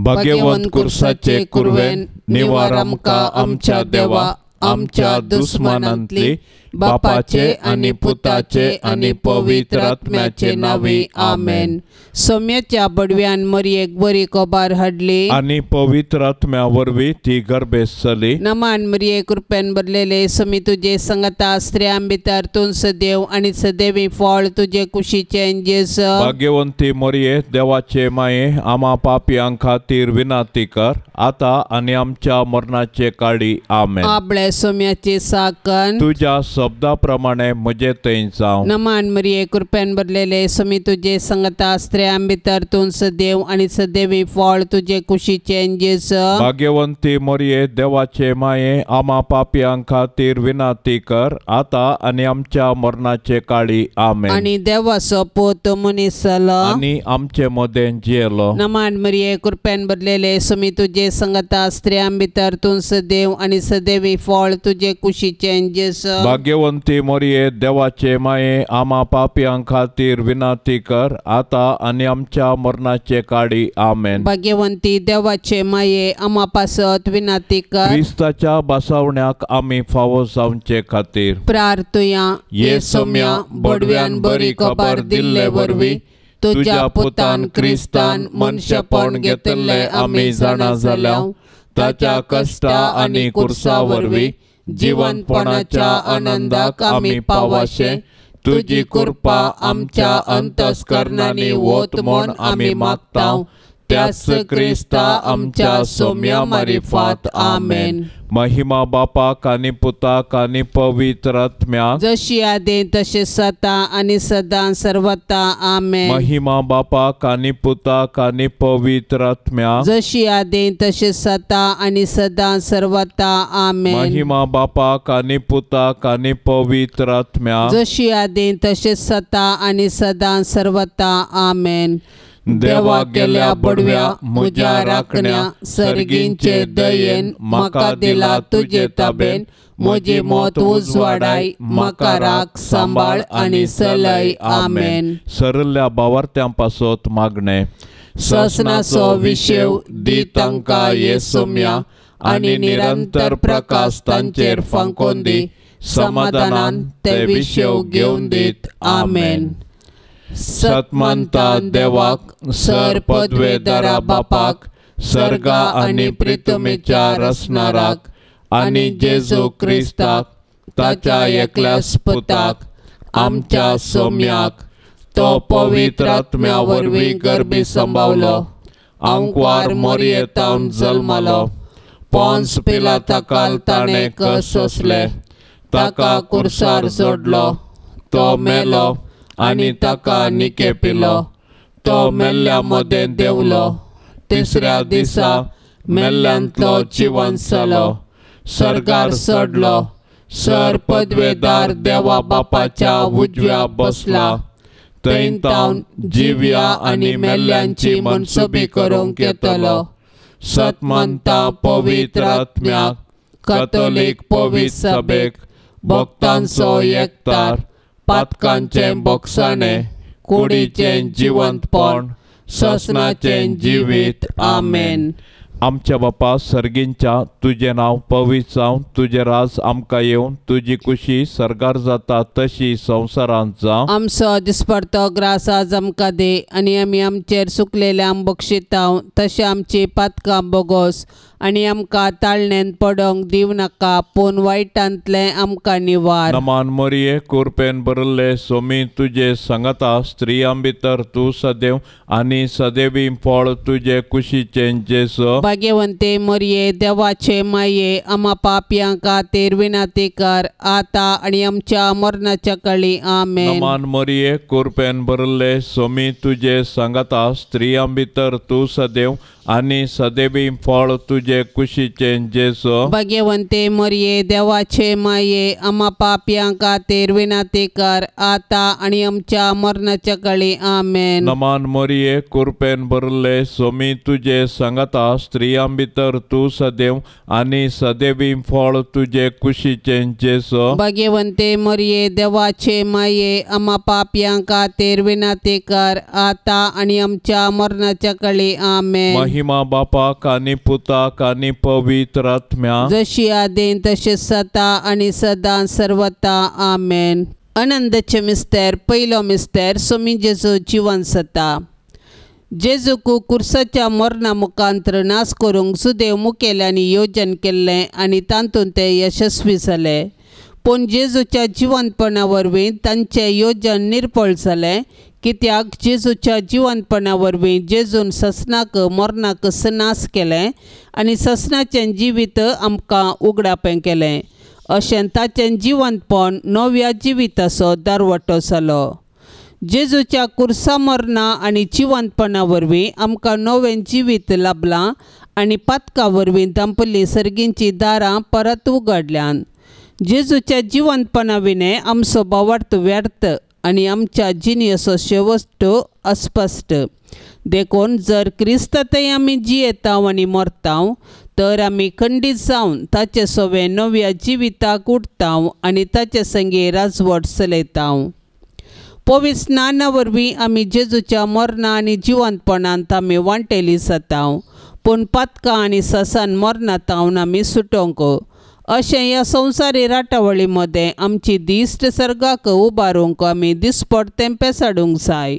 भाग्यवंत कुर्साचे कुरवेन निवार आमकां आमच्या देवा आमच्या दुस्मानांतली बापाचे आनी पुताचे आनी पवित्र आत्म्याचे नांवी आमेन. सोम्याच्या बडव्यान मरयेक बरी खबर हाडली आनी पवित्र आत्म्या वरवीं ती गर्भेस्त जाली. नमान मरये कृपेन भरलेले समी तुजे संगता स्त्रियां भितर तूं सदैव आनी सदैवी फळ तुजे कुशीचें जेजू. भाग्यवंती मरये देवाचे माये आमा पापयां खातीर विनंती कर आतां आनी आमच्या मरणाचे काळी आमेन. आपले सोम्याचे साकन तुज्या शब्दा प्रमाणे म्हजे थंय जावं. नमान मरये कृपेन भरलेले समी तुजे संगता स्त्रियां भितर तूं सदैव आनी सदैवी फळ तुजे कुशीचें जेजू. भाग्यवंती मरये देवाचे माये आमा पापयां खातीर विनंती कर आतां आनी आमच्या मरणाचे काळी आमेन. आनी देवाचो पूत मनीस जालो आनी आमचे मदें जियेलो. नमान मरये कृपेन भरलेले समी तुजे संगता स्त्रियां भितर तूं सदैव आनी सदैवी फळ तुजे कुशीचें जेजू. भाग्यवंती मरये देवाचे माये आमा पापयां खातीर विनंती कर आतां आनी आमच्या मरणाचे काळी आमेन. भाग्यवंती देवाचे माये आमा पासत विनंती कर. क्रिस्ताच्या बसावण्याक आमी फावो जावचे खातीर प्रार्थुया. ये सोम्या बडव्यान बरी खबर दिल्ले वरवीं तुज्या पुतान क्रिस्तान मनशेपण घेतिल्लें आमी जाणा जाल्या. ताच्या कश्टा आनी कुर्सा वरवीं जिवनपणाच्या आनंदाक आमी पावाशे तुजी कृपा आमच्या अंतस्करणांनी वत म्हूण आमी मागता. त्याच क्रिस्ता आमच्या सोम्या मारिफात आमेन. महिमा बापाक आनी पुताक आनी पवित्र आत्म्याक जशी आदी तशें सदा आनी सदां सर्वता आमेन. महिमा बापाक आनी पुताक आनी पवित्र आत्म्याक जशी आदी तशें सदा आनी सदां सर्वता आमेन. महिमा बापाक आनी पुताक आनी पवित्र आत्म्याक जशी आदी तशें सदा आनी सदां सर्वता आमेन. देवा गेल्या बडव्या म्हज्या राखण्या सर्गींचे दयेन म्हाका दिला तुजे ताबेन म्हजी मत उजवाडाय म्हाका राख सांबाळ आनी सलय आमेन. सरल्या बावार्थ्यां पासत मागणें. ससनाचो विशेव दी तांकां ये सोम्या आनी निरंतर प्रकाश तांचेर फांकोन दी समाधानान ते विशेव घेवन दीत आमेन. सतमंता देवाक सर पदवेदारा बापाक सर्गा आनी प्रितमेच्या रसनाराक आनी जेजू क्रिस्ताक ताच्या एकल्याच पुताक आमच्या सोम्याक तो पवित्र आत्म्या वरवीं गर्भी संभावलो आंकवार मोरयेतावन जल्मलो पोन्स पिलाता ताणें कस सोंसले ताका कुर्सार जोडलो तो मेलो आनी ताका निके पिलो तो मेल्ल्या मदें देंवलो तिसऱ्या दिसा मेल्ल्यांतलो जिवंत जालो सर्गार चडलो सर पदवेदार देवा बापाच्या उजव्या बसला थंय तावन जिव्या आनी मेल्ल्यांची मनसुबी करूंक येतलो. सतमंता पवित्र आत्म्याक कथोलीक पवित्र सभेक भक्तांचो एकतार पातकांचें बोगसाणें कुडीचें जिवंतपण ससनाचें जिवीत आमेन. आमच्या बापा सर्गींच्या तुजें नांव पवित्र जावं तुजें राज आमकां येवन तुजी कुशी सर्गार जाता तशी संवसारांत जावं. आमचो दिसपडतो ग्रास आज आमकां दी आनी आमी आमचेर सुकलेल्यांक बक्षितांव तशें आमची पातकां बोगोस आनी आमकां ताळणेन पडोंक दिवं नाका पूण वायटांतलें आमकां निवार. नमान मरये कुरपेन भरिल्ले सोमी तुजे संगता स्त्रियां भितर तूं सदैव आनी सदैवी फळ तुजे कुशीचें जेजू. भाग्यवंते मरये देवाचे माये आमा पापयां खातीर विनंती कर आतां आनी आमच्या मरणाच्या काळी आमेन. नमान मरये कुरपेन भरिल्ले सोमी तुजे संगता स्त्रियां भितर तूं सदैव आनी सदैवी फळ तुजे कुशीचें जेजू. भाग्यवंते मरये देवाचे माये आमा पापयां खातीर विनंती कर आतां आनी आमच्या मरणाच्या काळी आमेन. नमान मरये कुरपेन भरिल्ले सोमी तुजे संगता स्त्रियां भितर तूं सदैव आनी सदैवी फळ तुजे कुशीचें जेजू. भाग्यवंते मरये देवाचे माये आमा पापयां खातीर विनंती कर आतां आनी आमच्या मरणाच्या काळी आमेन. महिमा बापाक आनी पुताक आनी पवित्र आत्म्या, जशी आदीं तशें सता आनी सदां सर्वता. आमेन. आनंदाचे मिस्तेर. पयलो मिस्तेर सोमी जेजू जिवन सता. जेजूक कुर्साच्या मरणा मुखांतर नाश करूंक सुदेव मुखेल्यांनी योजन केल्लें आनी तातूंत ते यशस्वी जाले. पूण जेजूच्या जिवंतपणा वरवीं तांचें योजन निर्फळ जालें, कित्याक जेजूच्या जिवंतपणा वरवीं जेजून ससनाक मरणाक नाश केलें आनी ससनाचें जिवीत आमकां उगडापें केलें. अशें ताचें जिवंतपण नव्या जिविताचो दरवटो जालो. जेजूच्या कुर्सा मरणा आनी जिवंतपणा वरवीं आमकां नवें जिवीत लाभलां आनी पातका वरवीं धांपल्लीं सर्गींचीं दारां परत उगडल्यान. जेजूच्या जिवंतपणा विणें आमचो भावार्थ व्यर्थ आनी आमच्या जिणेचो शेवट अस्पश्ट. देखून जर क्रिस्तांतय आमी जियेतांव आनी मरतांव तर आमी खंडीत जावन ताचे सवे नव्या जिविताक उठतांव आनी ताचे संगी राजवट चलयतांव. पवित्र स्नाना वरवीं आमी जेजूच्या मरणा आनी जिवंतपणांत आमी वांटेली जातांव, पूण पातकां आनी ससान मरणांत आमी सुटोवंक. अशें ह्या संवसारी राटावळी मदें आमची दिश्ट सर्गाक उबारूंक आमी दिसपडतें पेसाडूंक जाय.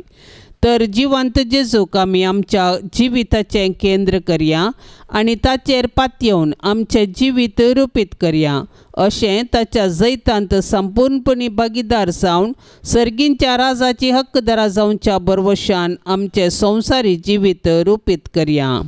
तर जिवंत जेजूक आमी आमच्या जिविताचें केंद्र करया आनी ताचेर पातयेवन आमचें जिवीत रुपीत करया. अशें ताच्या जैतांत संपूर्णपणी भागीदार जावन सर्गींच्या राजाची हक्कदारा जावच्या बरवशान आमचें संवसारी जिवीत रुपीत करया.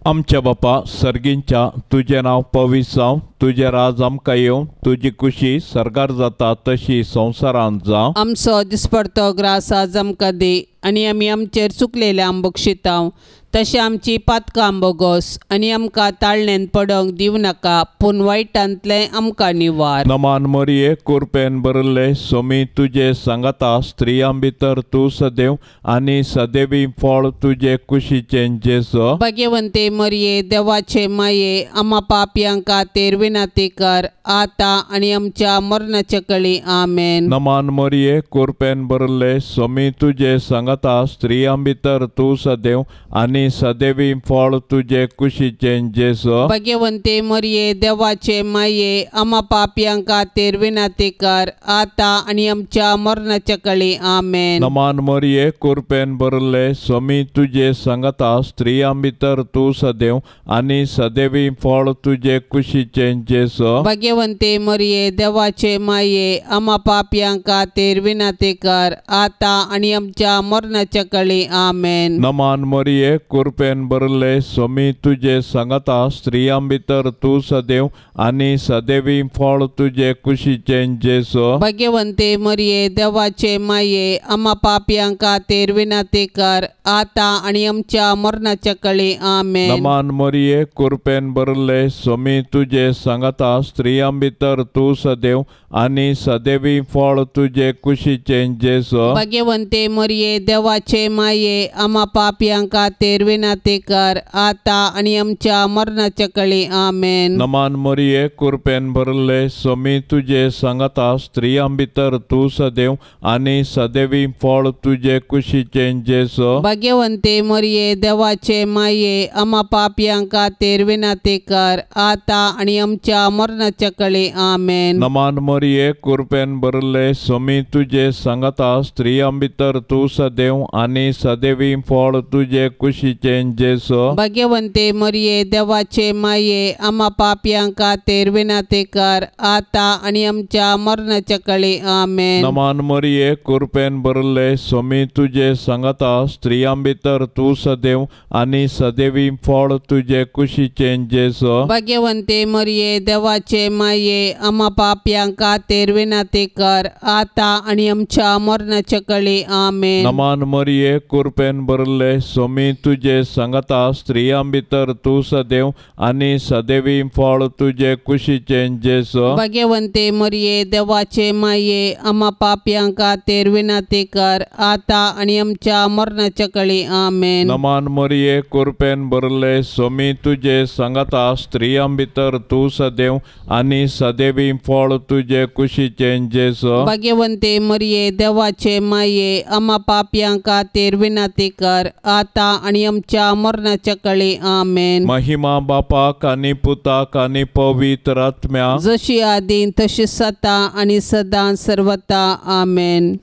आमच्या बापा सर्गींच्या, तुजें नांव पवित्र जावं, तुजें राज आमकां येवं, तुजी कुशी सर्गार जाता तशी संवसारांत जावं. आमचो दिसपडतो ग्रास आज आमकां दी आनी आमी आमचेर चुकलेल्या बक्षितांव तशें आमची पातकां बोगोस आनी आमकां ताळणेन पडोवंक दिवं नाका, पूण वायटांतलें आमकां निवार. नमान मरिये, कुरपेन भरिल्ले सोमी तुजे सांगाता, स्त्रियां भितर तूं सदैव आनी सदैवी फळ तुजे कुशीचें जेजू. भाग्यवंते मरिये, देवाचे माये, आमा पापयां खातीर विनंती कर आतां आनी आमच्या मरणाच्या कळी. आमेन. नमान मरिये, कुरपेन भरिल्ले सोमी तुजे सांगाता, स्त्रियां भितर तूं सदैव आनी सदैवी फळ तुजे कुशीचें जेजू. भाग्यवंते मरिये, देवाचे माये, आमा पापयां खातीर विनंती कर आतां आनी आमच्या मरणाच्या कळी. आमेन. नमान मरिये, कुरपेन भरिल्ले सोमी तुजे सांगाता, स्त्रियां भितर तूं सदैव आनी सदैवी फळ तुजे कुशीचें जेजू. भाग्यवंते मरिये, देवाचे माये, आमा पापयां खातीर विनंती कर आतां आनी आमच्या मरणाच्या कळी. आमेन. नमान मरिये, कुरपेन भरिल्ले सोमी तुजे सांगाता, स्त्रियां भितर तूं सदैव आनी सदैवी फळ तुजे कुशीचें जेजू. भाग्यवंते मरिये, देवाचे माये, आमा पापयां खातीर विनंती कर आतां आनी आमच्या मरणाच्या कळी. आमेन. नमान मरिये, कुरपेन भरिल्ले सोमी तुजे सांगाता, स्त्रियां भितर तूं सदैव आनी सदैवी फळ तुजे कुशीचें जेजू. भाग्यवंते मरिये, देवाचे माये, आमा पापयां खातीर विनंती कर आतां आनी आमच्या मरणाच्या कळी. आमेन. नमान मरिये, कुरपेन भरिल्ले सोमी तुजे सांगाता, स्त्रियां भितर तूं सदैव आनी सदैवी फळ तुजे कुशीचें जेजू. भाग्यवंते मरिये, देवाचे माये, आमा पापयां खातीर विनंती कर आतां आनी आमच्या मरणाच्या कळी. आमेन. नमान मरिये, कुरपेन भरिल्ले सोमी तुजे सांगाता, स्त्रियां भितर तूं सदैव आनी सदैवी फळ तुजे कुशीचें जेजू. भाग्यवंते मरिये, देवाचे माये, आमा पापयां खातीर विनंती कर आतां आनी आमच्या मरणाच्या कळी. आमेन. नमान मरिये, कुरपेन भरिल्ले सोमी तुजे सांगाता, स्त्रियां भितर तूं सदैव आनी सदैवी फळ तुजे कुशीचें जेजू. भाग्यवंते मरिये, देवाचे माये, आमा पापयां खातीर विनंती कर आतां आनी आमच्या मरणाच्या कळी. आमेन. नमान मरिये, कुरपेन भरिल्ले सोमी तुजे सांगाता, स्त्रियां भितर तूं सदैव आनी सदैवी फळ तुजे कुशीचें जेजू. भाग्यवंते मरिये, देवाचे माये, आमा पापयां खातीर विनंती कर आतां आनी आमच्या मरणाच्या कळी. आमेन. नमान मरिये, कुरपेन भरिल्ले सोमी तुजे सांगाता, स्त्रियां भितर तूं सदैव आनी सदैवी फळ तुजे कुशीचें जेजू. भाग्यवंते मरिये, देवाचे माये, आमा पापयां खातीर विनंती कर आतां आनी आमच्या मरणाच्या काळी. आमेन. महिमा बापाक आनी पुताक आनी पवित्र आत्म्याक, जशी आदीं तशी सता आनी सदां सर्वता. आमेन.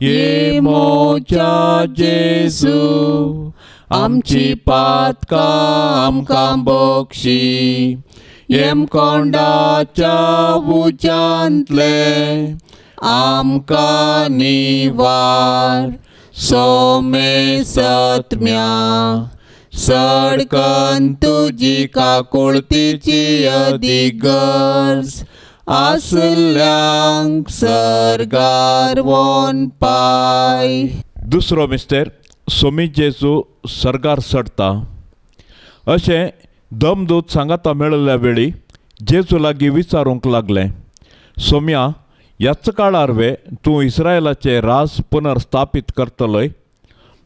ये मोच्या जेजू आमची पातकां आमकां बक्षी, येमकोंडाच्या उज्यांतले आमकां निवार. सोमे सत्म्या सडकन तुजी काकुळतीची अदीक गरज आसल्यांक सर्गार वोन पाय. दुसरो मिस्तेर सोमी जेजू सर्गार चडटा अशें दमदूत सांगाता मेळिल्ल्या वेळी जेजू लागीं विचारूंक लागलें, सोम्या ह्याच काळार वे तूं इस्रायलाचें राज पुनर्स्थापीत करतलोय?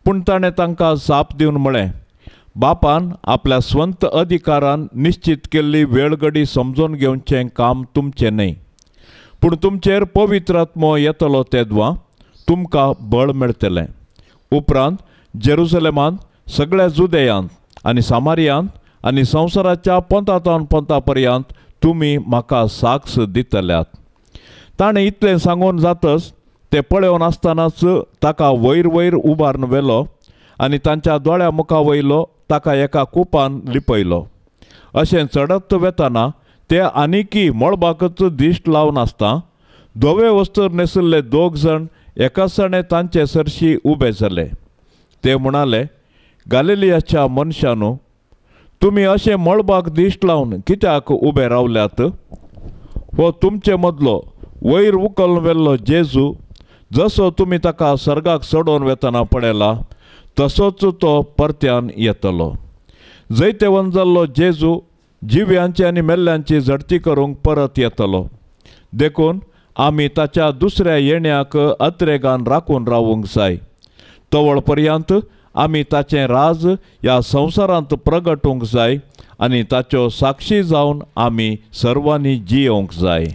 पूण ताणें तांकां जाप दिवन म्हळें, बापान आपल्या स्वंत अधिकारान निश्चित केल्ली वेळगडी समजून घेवचें काम तुमचें न्हय, पूण तुमचेर पवित्र आत्मो येतलो तेदवां तुमकां बळ मेळटलें. उपरांत जेरुसलेमांत, सगळ्या जुदेयांत आनी सामारियांत आनी संवसाराच्या पोंतातावन पोंता पर्यंत तुमी म्हाका साक्ष दितल्यात. ताणें इतलें सांगून जातच ते पळोवन आसतनाच ताका वयर वयर उबारून व्हेलो आनी तांच्या दोळ्या मुखा वयलो ताका एका कुपान लिपयलो. अशें चडत वेतना ते आनिकी मळबाकच दिश्ट लावन आसता धवे वस्त्र न्हेशिल्ले दोग जाण एकासाणे तांचे सरशी उबे जाले. ते म्हणाले, गालिलियाच्या मनशानू, तुमी अशें मळबाक दिश्ट लावन कित्याक उबे रावल्यात? हो तुमचे मदलो वयर उखलून व्हेल्लो जेजू जसो तुमी ताका सर्गाक चडोवन वेतना पळयला तसोच तो परत्यान येतलो. जैतेवंत जाल्लो जेजू जिव्यांची आनी मेल्ल्यांची झडती करूंक परत येतलो. देखून आमी ताच्या दुसऱ्या येण्याक अत्रेगान राखून रावूंक जाय. तवळ पर्यंत आमी ताचें राज ह्या संवसारांत प्रगटूंक जाय आनी ताच्यो साक्षी जावन आमी सर्वांनी जियोवंक जाय.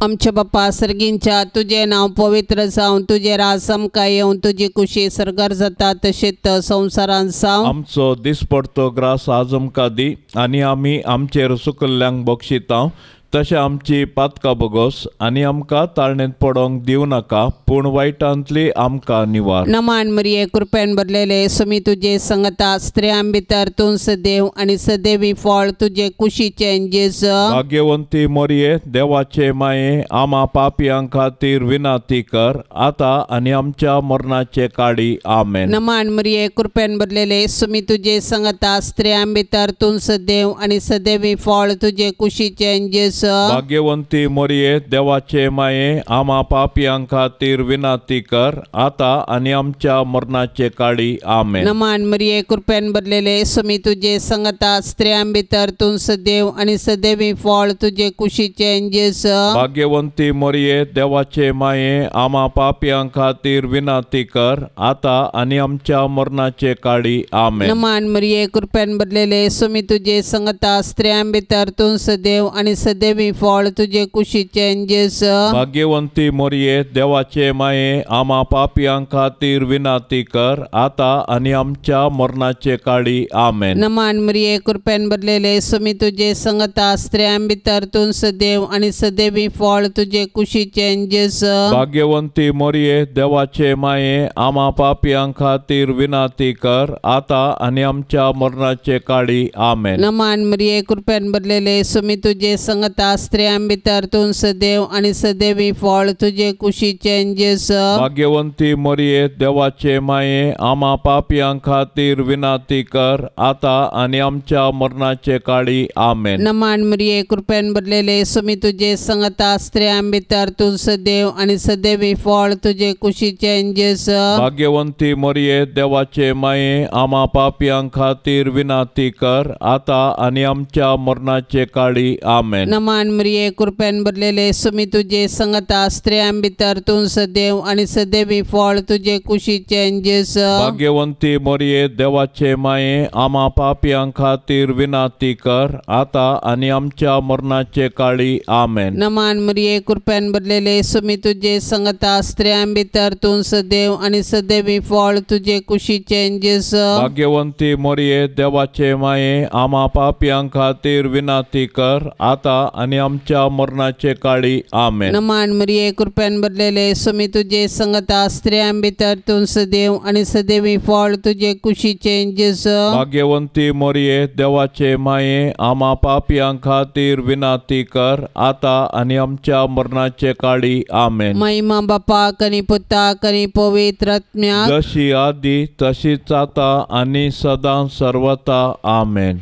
आमच्या बापा सर्गींच्या, तुजें नांव पवित्र जावं, तुजें राज आमकां येवं, तुजी कुशी सर्गार जाता तशेंच संवसारांत जावं. आमचो दिसपडतो ग्रास आज आमकां दी आनी आमी आमचेर सुकल्ल्यांक बक्षिता तशें आमची पातकां बोगोस आनी आमकां ताळणेंत पडोंक दिवं नाका, पूण वायटांतली आमकां निवार. नमान मरिये, कृपेन भरलेले, सुमी तुजे संगता, स्त्रियां भितर तूं सदैव आनी सदैवी फळ तुजे कुशीचें जेजू. भाग्यवंती मरिये, देवाचे माये, आमा पापयां खातीर विनंती कर आतां आनी आमच्या मरणाचे काळी. आमेन. नमान मरिये, कृपेन भरलेले, सुमी तुजे संगता, स्त्रियां भितर तूं सदैव आनी सदैवी फळ तुजे कुशीचें जेजू. भाग्यवंती मरिये, देवाचे माये, आमा पापयां खातीर विनंती कर आतां आनी आमच्या मरणाचे काळी. आमेन. नमान मरिये, कृपेन भरलेले, सुमी तुजे संगता, स्त्रियां भितर तूं सदैव आनी सदैवी फळ तुजे कुशीचें जेजू. भाग्यवंती मरिये, देवाचे माये, आमा पापयां खातीर विनंती कर आतां आनी आमच्या मरणाचे काळी. आमेन. नमान मरिये, कृपेन भरलेले, सुमी तुजे संगता, स्त्रियां भितर तूं सदैव आनी सदैवी फळ तुजे कुशीचें जेजू. भाग्यवंती मरिये, देवाचे माये, आमा पापयां खातीर विनंती कर आतां आनी आमच्या मरणाचे काळी. आमेन. नमान मरिये, कृपेन भरलेले, सुमी तुजे संगता, स्त्रियां भितर तूं सदैव आनी सदैवी फळ तुजे कुशीचें जेजू. भाग्यवंती मरिये, देवाचे माये, आमा पापयां खातीर विनंती कर आतां आनी आमच्या मरणाचे काळी. आमेन. नमान मरिये, कृपेन भरलेले, सुमी तुजे संगता, स्त्रियां भितर तूं सदैव आनी सदैवी फळ तुजे कुशीचें जेजू. भाग्यवंती मरिये, देवाचे माये, आमा पापयां खातीर विनंती कर आतां आनी आमच्या मरणाचे काळी. आमेन. नमान मरिये, कृपेन भरलेले, सुमी तुजे संगता, स्त्रियां भितर तूं सदैव आनी सदैवी फळ तुजे कुशीचें जेजू. भाग्यवंती मरिये, देवाचे माये, आमा पापयां खातीर विनंती कर आतां आनी आमच्या मरणाचे काळी. आमेन. नमान नमान मरिये कृपेन भरलेले सुमी तुजे संगता स्त्रियां भितर तूं सदैव आनी सदैवी फळ तुजे कुशीचें जेजू. भाग्यवंती मरिये देवाचे माये आमा पापयां खातीर विनंती कर आता आनी आमच्या मरणाचे काळी. आमेन. नमान मरिये कृपेन भरलेले सुमी तुजे संगता स्त्रियां भितर तूं सदैव आनी सदैवी फळ तुजे कुशीचें जेजू. भाग्यवंती मरिये देवाचे माये आमा पापयां खातीर विनंती कर आता आनी आमच्या मरणाचे काळी. आमेन. नमान मरिये कृपेन भरलेले सुमी तुजे संगता स्त्रियां भितर तूं सदैव आनी सदैवी फळ तुजे कुशीचें जेजू. भाग्यवंती मरिये देवाचे माये आमा पापयां खातीर विनंती कर आता आनी आमच्या मरणाचे काळी. आमेन. महिमा बापाक आनी पुताक आनी पवित्र आत्म्याक, जशी आदी तशीच आता आनी सदां सर्वता. आमेन.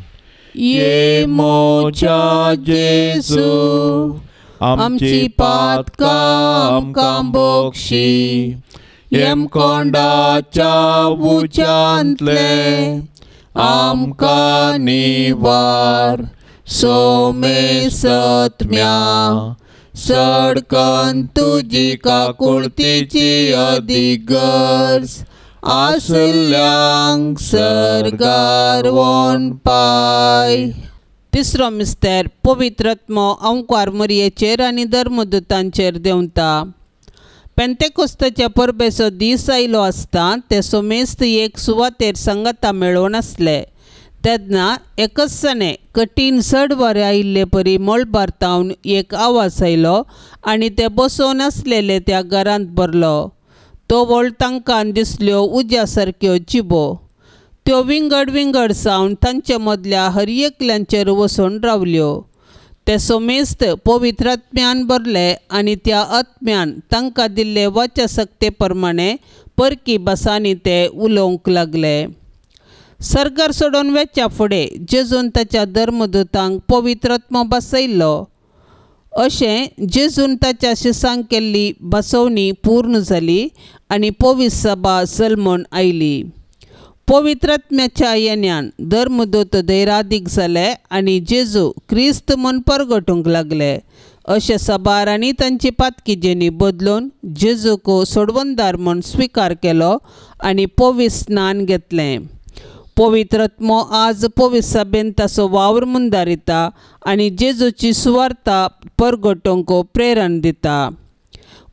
ये मोजा जेजू आमची पातकां आमकां बक्षी यमकोंडाच्या उज्यांतले आमकां निवार सोमेसत्म्या सडकन तुजी काकुळतीची अदीक गरज आसल्यांक सर्गार वोन पाय. तिसरो मिस्तेर पवित्र आत्मो अंकार मरियेचेर आनी धर्मदूतांचेर देंवता. पेंतेकोस्ताच्या परबेचो दीस आयलो आसता ते सोमेस्त एक सुवातेर सांगाता मेळोवन आसले. तेन्ना एकच जाणें कठीण चड वारें आयिल्ले परी मळबार तावन एक आवाज आयलो आनी ते बसोवन आसलेले त्या घरांत भरलो. तो व्हड तांकां दिसल्यो उज्या सारक्यो जिबो. त्यो विंगड विंगड जावन तांचे मदल्या हर एकल्यांचेर वसून रावल्यो. ते सोमेस्त पवित्र आत्म्यान भरले आनी त्या आत्म्यान तांकां दिल्ले वाचा सक्ते प्रमाणे परकी भासांनी ते उलोवंक लागले. सर्गार सोडून वेच्या फुडें जेजून ताच्या धर्मदूतांक पवित्र आत्मो बसयल्लो. अशें जेजून ताच्या शिसांक केल्ली बसवणी पूर्ण जाली आनी पवित्र सभा जल्मून आयली. पवित्र आत्म्याच्या येण्यान धर्मदूत धैरादीक जाले आनी जेजू क्रिस्त म्हूण परगटूंक लागले. अशें सबारांनी तांची पातकी जेनी बदलून जेजूक सोडवणदार म्हूण स्विकार केलो आनी पवित्र स्नान घेतलें. पवित्र आत्मो आज पवित्र सभेन ताचो वावर मुंदारिता आनी जेजूची सुवार्ता परगटोवंक प्रेरण दिता.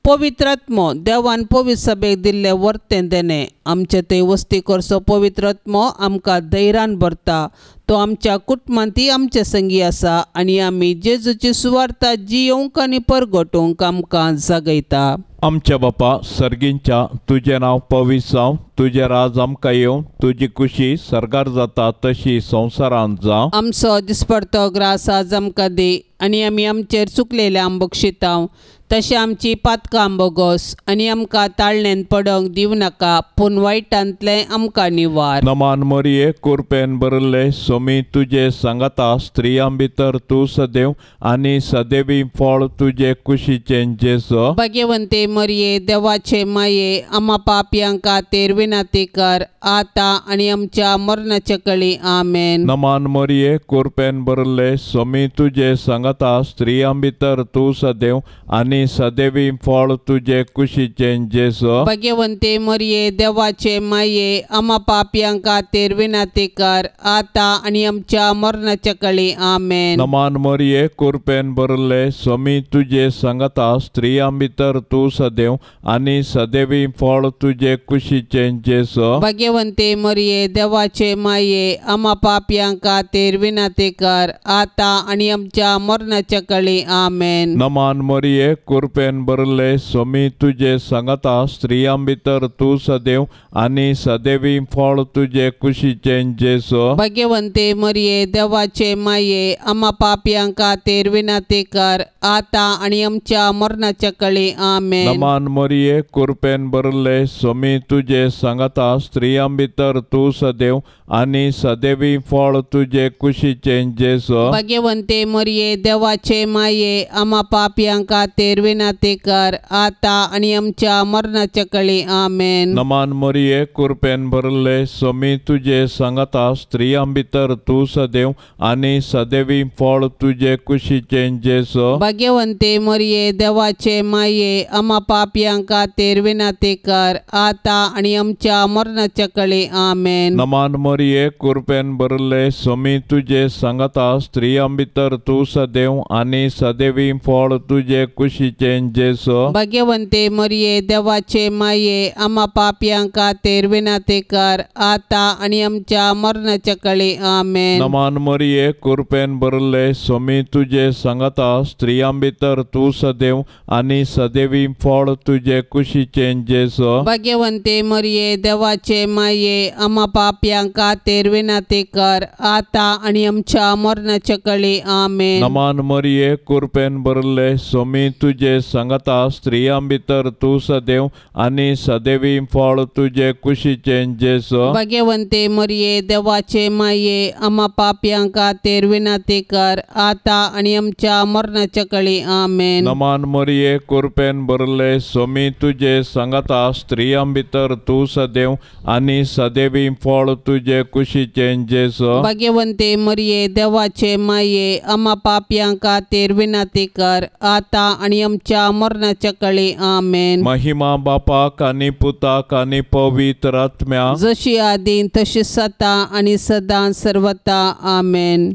पवित्र आत्मो देवान पवित्र सभेक दिल्ले वर्तें देणें आमचे थंय वस्ती करचो पवित्र आत्मो आमकां धैर्यान भरता. तो आमच्या कुटुंबांतय आमचे संगी आसा आनी आमी जेजूची सुवार्ता जियोवंक आनी परगटोवंक आमकां जागयता. आमच्या बापा सर्गींच्या तुजें नांव पवित्र जावं, तुजें राज आमकां येवं, तुजी कुशी सर्गार जाता तशी संवसारांत जावं. आमचो दिसपडतो ग्रास आज आमकां दी आनी आमी आमचेर चुकलेले आम बक्षितांव तशें आमची पातकां बोगोस आनी आमकां ताळणेन पडोवंक दिवं नाका पूण वायटांतलें आमकां निवार. नमान मरिये कुरपेन भरिल्ले सोमी तुजे सांगाता स्त्रियां भितर तूं सदैव आनी सदैवी फळ तुजे कुशीचें जेजू. भाग्यवंते मरिये देवाचे माये आमा पापयां खातीर विनंती कर आतां आनी आमच्या मरणाच्या कळी. आमेन. नमान मरिये कुरपेन भरिल्ले सोमी तुजे सांगाता स्त्रियां भितर तूं सदैव आनी सदैवी फळ तुजे कुशीचें जेजू. भाग्यवंते मरिये देवाचे माये आमा पापयां खातीर विनंती कर आतां आनी आमच्या मरणाच्या कळी. आमेन. नमान मरिये कुरपेन भरिल्ले सोमी तुजे सांगाता स्त्रियां भितर तूं सदैव आनी सदैवी फळ तुजे कुशीचें जेजू. भाग्यवंते मरिये देवाचे माये आमा पापयां खातीर विनंती कर आतां आनी आमच्या मरणाच्या कळी. आमेन. नमान मरिये कुरपेन भरिल्ले सोमी तुजे सांगाता स्त्रियां भितर तूं सदैव आनी सदैवी फळ तुजे कुशीचें जेजू. भाग्यवंते मरिये देवाचे माये आमा पापयां खातीर विनंती कर आतां आनी आमच्या मरणाच्या कळी. आमेन. नमान मरिये कुरपेन भरिल्ले सोमी तुजे सांगाता स्त्रियां भितर तूं सदैव आनी सदैवी फळ तुजे कुशीचें जेजू. भाग्यवंते मरिये देवाचे माये आमा पापयां खातीर विनंती कर आतां आनी आमच्या मरणाच्या कळी. आमेन. नमान मरिये कुरपेन भरिल्ले सोमी तुजे सांगाता स्त्रियां भितर भितर तूं सदैव आनी सदैवी फळ तुजे कुशीचें जेजू। भाग्यवंते मरिये देवाचे माये आमा पापयां खातीर विनंती कर आतां आनी आमच्या मरणाच्या कळे आमेन। नमान मरिये कृपेन भरले स्वामी तुजे सांगाता स्त्रियां भितर तूं सदैव आनी सदैवी फळ तुजे कुशीचें जेजू। भाग्यवंते मरिये देवाचे माये आमा पापयां खातीर विनंती कर आतां आनी आमच्या मरणाच्या कळे आमेन। नमान मरिये कृपेन भरले स्वामी तुजे सांगाता स्त्रियां भितर तूं सदैव आनी सदैवी फळ तुजे कुशीचें जेजू। भाग्यवंते मरिये देवाचे माये आमा पापयां खातीर विनंती कर आतां आनी आमच्या मरणाच्या कळे आमेन। नमान मरिये कृपेन भरले स्वामी तुजे सांगाता स्त्रियां भितर तूं सदैव आनी सदैवी फळ तुजे कुशीचें जेजू। भाग्यवंते मरिये देवाचे माये आमा पापयां खातीर विनंती कर आतां आनी आमच्या मरणाच्या कळे आमेन। नमान मरिये कृपेन भरले स्वामी तुजे सांगाता स्त्रियां भितर तूं सदैव आनी सदैवी फळ तुजे कुशीचें जेजू। भाग्यवंते मरिये देवाचे माये आमा पापयां खातीर विनंती कर आतां आनी आमच्या मरणाच्या कळे आमेन। महिमा बापाक आनी पुताक आनी पवित्र आत्म्याक, जशी आदीं तशी सता आनी सदां सर्वता आमेन।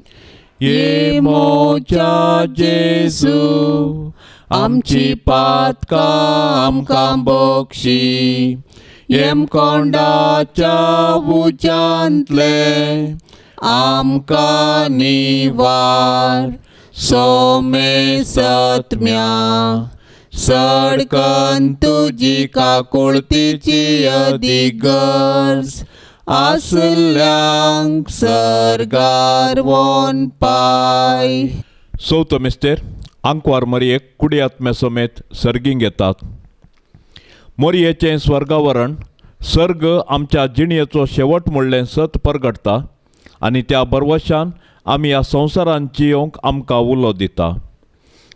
ये मोच्या जेजू आमची पातकां आमकां बक्षी, येमकोंडाच्या उज्यांतले आमकां निवार, सोमे सत्म्या सडकन तुजी काकुळतीची अदिगर्ज आसल्यांक सर्गार वोन पाय। चवथो मिस्तेर आंकवार मरियेक कुडी आत्म्या समेत सर्गींक येतात। मरियेचें स्वर्गावरण सर्ग आमच्या जिणेचो शेवट म्हणलें सत परगटता आनी त्या बरवशान आमी ह्या संवसारान जियोंक आमकां उलो दिता।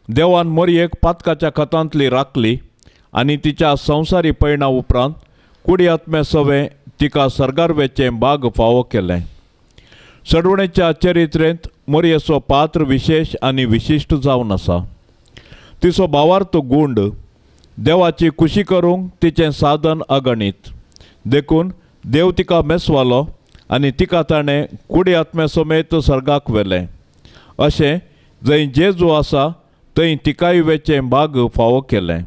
देवान मरियेक पातकाच्या खतांतली राखली आनी तिच्या संवसारी पयणा उपरांत कुडी आत्म्या सवें तिका सर्गार वेचें बाग फावो केलें। सडवणेच्या चरित्रेंत मरियेचो पात्र विशेश आनी विशिश्ट जावन आसा। तिचो भावार्थ गुंड देवाची खुशी करूंक तिचें साधन अगणीत, देखून देव तिका मेसवालो आनी तिका ताणें कुडी आत्म्या समेत सर्गाक व्हेलें। अशें जंय जेजू आसा थंय तिकाय वेचें बाग फावो केलें।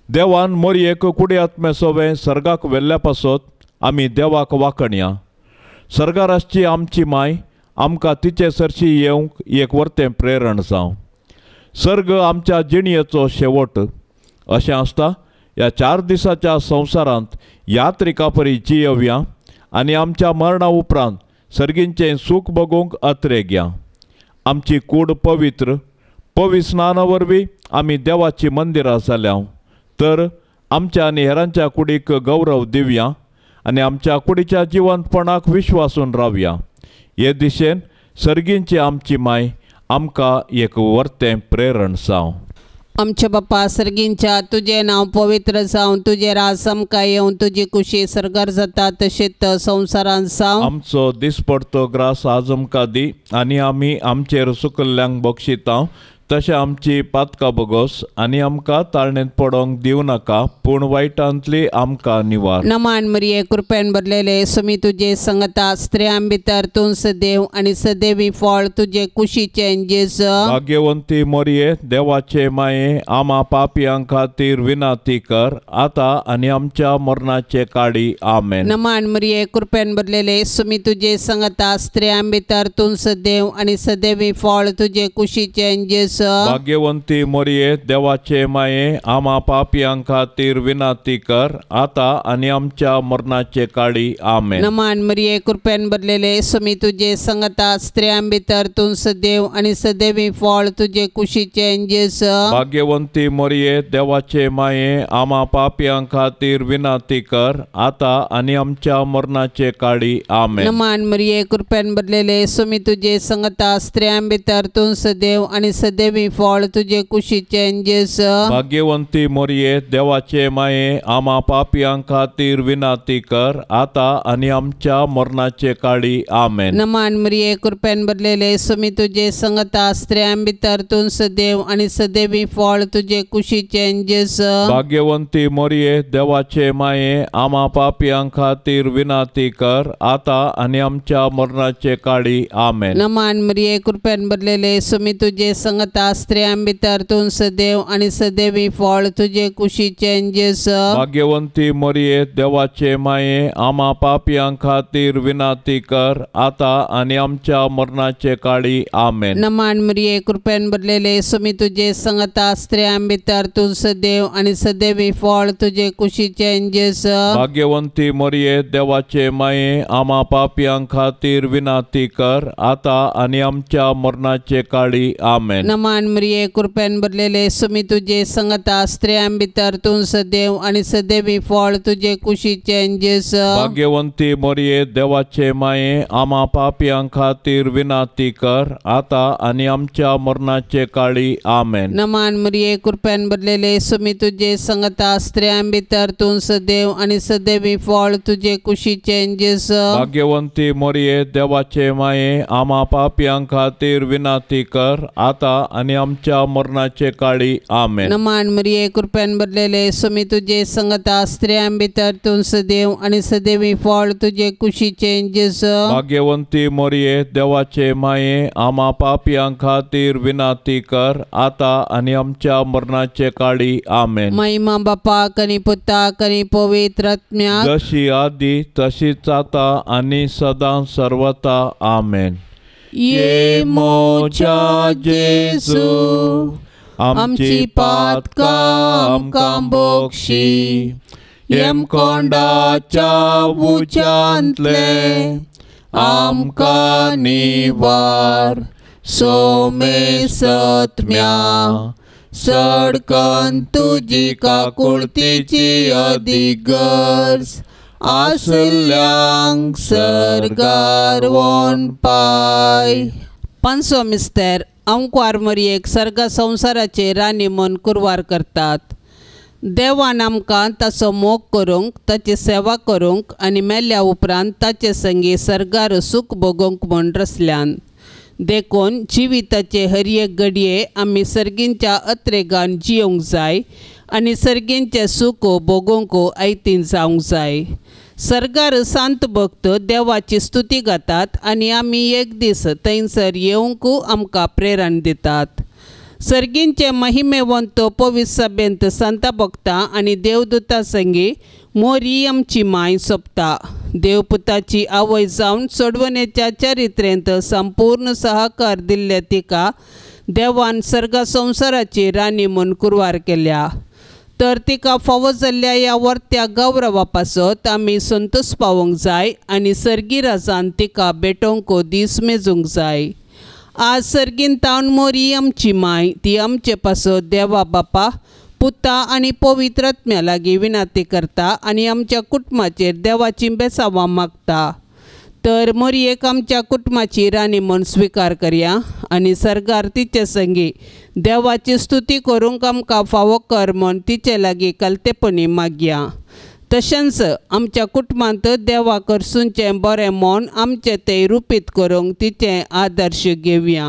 देवान मरियेक कुडी आत्म्या सवें सर्गाक व्हेल्ल्या पासत आमी देवाक वाखणया। सर्गार आसची आमची माय आमकां तिचे सरशी येवंक एक वर्तें प्रेरण जावं। सर्ग आमच्या जिणेचो शेवट अशें आसता ह्या 4 दिसाच्या संवसारांत यात्रिका परी जियेवया आनी आमच्या मरणा उपरांत सर्गींचें सूख बगूंक अत्रेगया। आमची कूड पवित्र पवित्र स्नाना वरवीं आमी देवाची मंदिरां जाल्या तर आमच्या आनी हेरांच्या कुडीक गौरव दिवया आनी आमच्या कुडीच्या जिवंतपणाक विश्वासून रावया। हे दिशेन सर्गींची आमची माय आमकां एक वर्तें प्रेरण जावं। आमच्या बापा सर्गींच्या तुजें नांव पवित्र जावं, तुजें राज आमकां येवं, तुजी कुशी सर्गार जाता तशेंच संवसारांत जावं। आमचो दिसपडतो ग्रास आज आमकां दी आनी आमी आमचेर सुकल्ल्यांक बक्षिता तशें आमची पातकां बोगोस आनी आमकां ताळणेंत पडोंक दिवं नाका, पूण वायटांतली आमकां निवार। नमान मरिये कृपेन भरलेले स्वामी तुजे संगता, स्त्रियां भितर तूं सदैव आनी सदैवी फळ तुजे कुशीचें जेजू। भाग्यवंती मरिये देवाचे माये आमा पापयां खातीर विनंती कर आतां आनी आमच्या मरणाचे काळी आमेन। नमान मरिये कृपेन भरलेले स्वामी तुजे संगता, स्त्रियां भितर तूं सदैव आनी सदैवी फळ तुजे कुशीचें जेजू। भाग्यवंती मरिये देवाचे माये आमा पापयां खातीर विनंती कर आतां आनी आमच्या मरणाचे काळी आमेन। नमान मरिये कृपेन भरलेले स्वामी तुजे संगता, स्त्रियां भितर तूं सदैव आनी सदैवी फळ तुजे कुशीचें जेजू। भाग्यवंती मरिये देवाचे माये आमा पापयां खातीर विनंती कर आतां आनी आमच्या मरणाचे काळी आमेन। नमान मरिये कृपेन भरलेले स्वामी तुजे संगता, स्त्रियां भितर तूं सदैव आनी सदैवी सदैवी फळ तुजे कुशीचें जेजू. भाग्यवंती मोरये देवाचे माये आमा पापयां खातीर विनंती कर आता आनी आमच्या मरणाचे काळी. आमेन. नमान मरिये कृपेन भरलेले स्वामी तुजे संगता स्त्रियां भितर तूं सदैव आनी सदैवी फळ तुजे कुशीचें जेजू. भाग्यवंती मोरये देवाचे माये आमा पापयां खातीर विनंती कर आता आनी आमच्या मरणाचे काळी. आमेन. नमान मरिये कृपेन भरलेले स्वामी तुजे संगता स्त्रियां भितर तूं सदैव आनी सदैवी फळ तुजे कुशीचें जेजू. भाग्यवंती मोरये देवाचे माये आमा पापयां खातीर विनंती कर आता आनी आमच्या मरणाचे काळी. आमेन. नमान मरिये कृपेन भरलेले स्वामी तुजे संगता स्त्रियां भितर तूं सदैव आनी सदैवी फळ तुजे कुशीचें जेजू. भाग्यवंती मोरये देवाचे माये आमा पापयां खातीर विनंती कर आता आनी आमच्या मरणाचे काळी. आमेन. नमान मरिये कृपेन भरलेले स्वामी तुजे संगता स्त्रियां भितर तूं सदैव आनी सदैवी फळ तुजे कुशीचें जेजू. भाग्यवंती मोरये देवाचे माये आमा पापयां खातीर विनंती कर आता आनी आमच्या मरणाचे काळी. आमेन. नमान मरिये कृपेन भरलेले स्वामी तुजे संगता स्त्रियां भितर तूं सदैव आनी सदैवी फळ तुजे कुशीचें जेजू. भाग्यवंती मोरये देवाचे माये आमा पापयां खातीर विनंती कर आता आनी आमच्या मरणाचे काळी. आमेन. नमान मरिये कृपेन भरलेले स्वामी तुजे संगता स्त्रियां भितर तूं सदैव आनी सदैवी फळ तुजे कुशीचें जेजू. भाग्यवंती मोरये देवाचे माये आमा पापयां खातीर विनंती कर आता आनी आमच्या मरणाचे काळी. आमेन. महिमा बापाक आनी पुताक आनी पवित्र आत्म्याक, जशी आदी तशीच आता आनी सदां सर्वता. आमेन. ये मोजा जेजू आमची पातकां आमकां बक्षी यमकोंडाच्या उज्यांतले आमकां निवार सोमेसत्म्या सडकन तुजी काकुळतीची अदीक गरज आसल्यांक सर्गार वोन पाय. पांचवो मिस्तेर अंकवार मरियेक सर्ग संवसाराचे राणी म्हूण कुरवार करतात. देवान आमकां ताचो मोग करूंक, ताची सेवा करूंक आनी मेल्या उपरांत ताचे संगी सर्गार सूख भोगोवंक म्हूण रचल्यान. देखून जिविताचे हर एक घडये आमी सर्गींच्या अत्रेगान जियोंक जाय आनी सर्गींचें सूख भोगोवंक आयतीन जावंक जाय. सर्गार सांत भक्त देवाची स्तुती गातात आनी आमी एक दीस थंयसर येवंक आमकां प्रेरण दितात. सर्गींचे महिमेवंत पवित्र सभेंत संता भक्तां आनी देवदूता संगी मोरी आमची माय सोंपता. देवपुताची आवय जावन सोडवणेच्या चरित्रेंत संपूर्ण सहकार दिल्ले तिका देवान सर्ग संवसाराची राणी म्हूण कुरवार केल्या. तर तिका फावो जाल्ल्या ह्या वर्त्या गौरवा पासत आमी संतोश पावोवंक जाय आनी सर्गी राजान तिका भेटोवंक दीस मेजूंक जाय. आज सर्गीन तावन मोरी आमची माय ती आमचे पासत देवा बापा पुता आनी पवित्र आत्म्या लागीं विनंती करता आनी आमच्या कुटुंबाचेर देवाची बेसावां मागता. तर मोरयेक आमच्या कुटुंबाची राणी म्हूण स्विकार करया आनी सर्गार तिचे संगी देवाची स्तुती करूंक आमकां फावो कर म्हूण तिचे लागीं कलतेपणी मागया. तशेंच आमच्या कुटुंबांत देवा करसूनचें बरें म्हूण आमचें तें रुपीत करूंक तिचें आदर्श घेवया.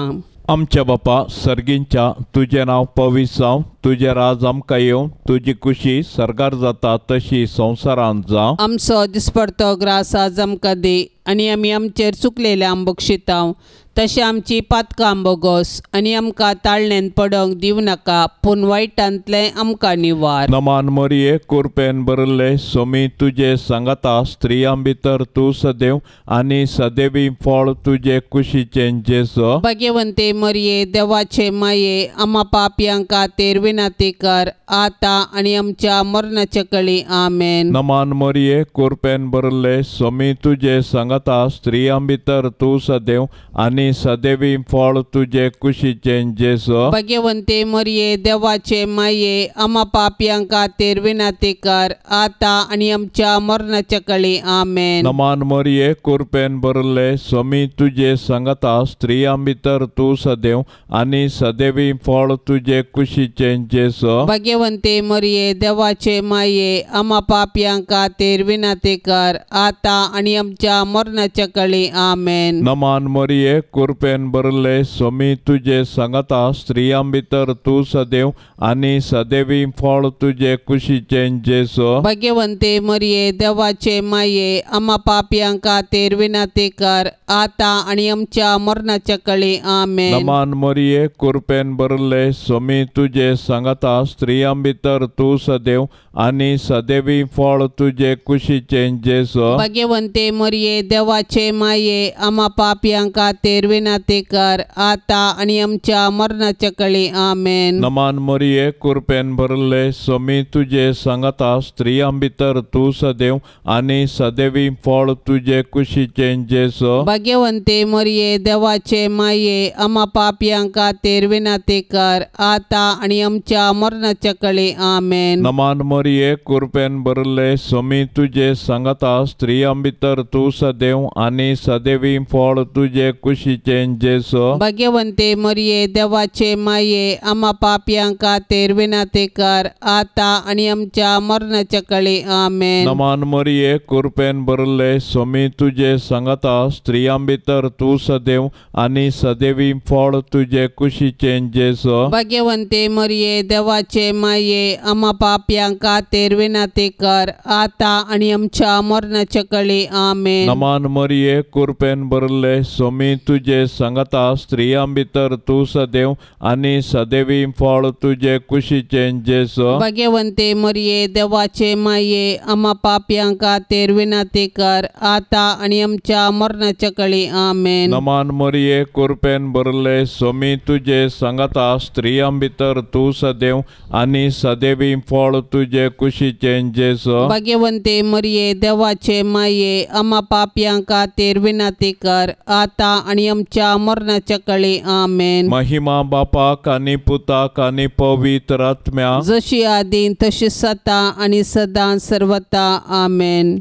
आमच्या बापा सर्गींच्या तुजें नांव पवित्र जावं, तुजें राज आमकां येवं, तुजी कुशी सर्गार जाता तशी संवसारांत जावं. आमचो दिसपडतो ग्रास आज आमकां दी आनी आमी आमचेर चुकलेल्या बक्षितांव तशें आमची पातकां बोगोस आनी आमकां ताळणेन पडोवंक दिवं नाका पूण वायटांतलें आमकां निवार. नमान मरिये कुरपेन भरिल्ले सोमी तुजे सांगाता स्त्रियां भितर तूं सदैव आनी सदैवी फळ तुजे कुशीचें जेजू. भाग्यवंते मरिये देवाचे माये आमा पापयां खातीर विनंती कर आतां आनी आमच्या मरणाचे कळी. आमेन. नमान मरिये कुरपेन भरिल्ले सोमी तुजे सांगाता स्त्रियां भितर तूं सदैव आनी आनी सदैवी फळ तुजे कुशीचें जेजू। भगवंते मरिये देवाचे माये आमा पापयां खातीर विनंती कर आता आनी आमच्या मरणाच्या कळी आमेन। नमान मरिये कृपेन भरले स्वामी तुजे संगता स्त्रियां भितर तूं सदैव आनी सदैवी फळ तुजे कुशीचें जेजू। भगवंते मरिये देवाचे माये आमा पापयां खातीर विनंती कर आता आनी आमच्या मरणाच्या कळी आमेन। नमान मरिये कृपेन भरले स्वामी तुजे संगता स्त्रियां भितर तूं सदैव आनी सदैवी फळ तुजे कुशीचें जेजू। भगवंते मरिये देवाचे माये आमा पापयां खातीर विनंती कर आता आनी आमच्या मरणाच्या कळी आमेन। नमान मरिये कृपेन भरले स्वामी तुजे संगता स्त्रियां भितर तूं सदैव आनी सदैवी फळ तुजे कुशीचें जेजू। भगवंते मरिये देवाचे माये आमा पापयां खातीर विनंती कर आता आनी आमच्या मरणाच्या कळी आमेन। नमान मरिये कृपेन भरले स्वामी तुजे संगता स्त्रियां भितर तूं सदैव आनी सदैवी फळ तुजे कुशीचें जेजू। भगवंते मरिये देवाचे माये आमा पापयां खातीर विनंती कर आता आनी आमच्या मरणाच्या कळी आमेन। नमान मरिये कृपेन भरले स्वामी तुजे संगता स्त्रियां भितर तूं सदैव आनी सदैवी फळ तुजे कुशीचें जेजू। भगवंते मरिये देवाचे माये आमा पापयां खातीर विनंती कर आता आनी आमच्या मरणाच्या कळी आमेन। नमान मरिये कृपेन भरले स्वामी तुजे संगता स्त्रियां भितर तूं सदैव आनी सदैवी फळ तुजे कुशीचें जेजू। भगवंते मरिये देवाचे माये आमा पापयां खातीर विनंती कर आता आनी आमच्या मरणाच्या कळी आमेन। नमान मरिये कृपेन भरले स्वामी तुजे संगता स्त्रियां भितर तूं सदैव आनी सदैवी फळ तुजे कुशीचें जेजू। भगवंते मरिये देवाचे माये आमा पापयां खातीर विनंती कर आता आनी आमच्या मरणाच्या कळी आमेन। नमान मरिये कृपेन भरले स्वामी तुजे संगता स्त्रियां भितर तूं सदैव आनी सदैवी फळ तुजे कुशीचें जेजू। भगवंते मरिये देवाचे माये आमा पापयां खातीर विनंती कर आता आनी आमच्या मरणाच्या कळी आमेन। महिमा बापाक आनी पुताक आनी पवित्र आत्म्याक, जशी आदीं तशी सता आनी सदां सर्वता आमेन।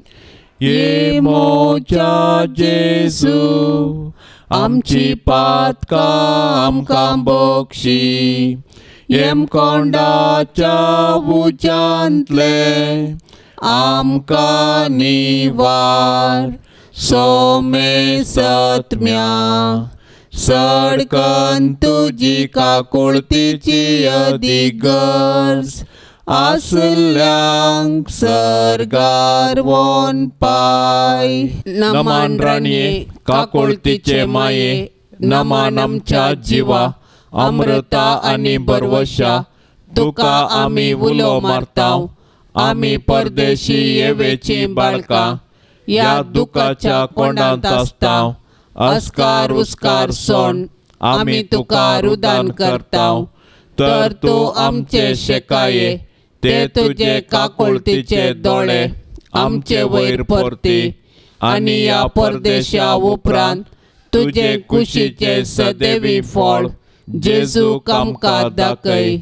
ये मोच्या जेजू आमची पातकां आमकां बक्षी, येमकोंडाच्या उज्यांतले आमकां निवार, सोमे सत्म्या सडकन तुजी काकुळतीची अधिगर्ज आसल्यांक सर्गार वोन पाय। नमान राणये काकुळतीचे माये, नमान आमच्या जिवा अमृता आनी बरवशा, तुका आमी उलो मारताव, आमी परदेशी येवेची बाळकां ह्या दुखाच्या कोंडांत आसताव, अस्कार उस्कार सोण आमी तुका रुदान करताव, तर तूं आमचे शेकाये ते तुजे काकुळतीचे दोळे आमचे वयर परती आनी ह्या परदेशा उपरांत तुजे कुशीचे सदैवी फळ जेजू आमकां दाखय।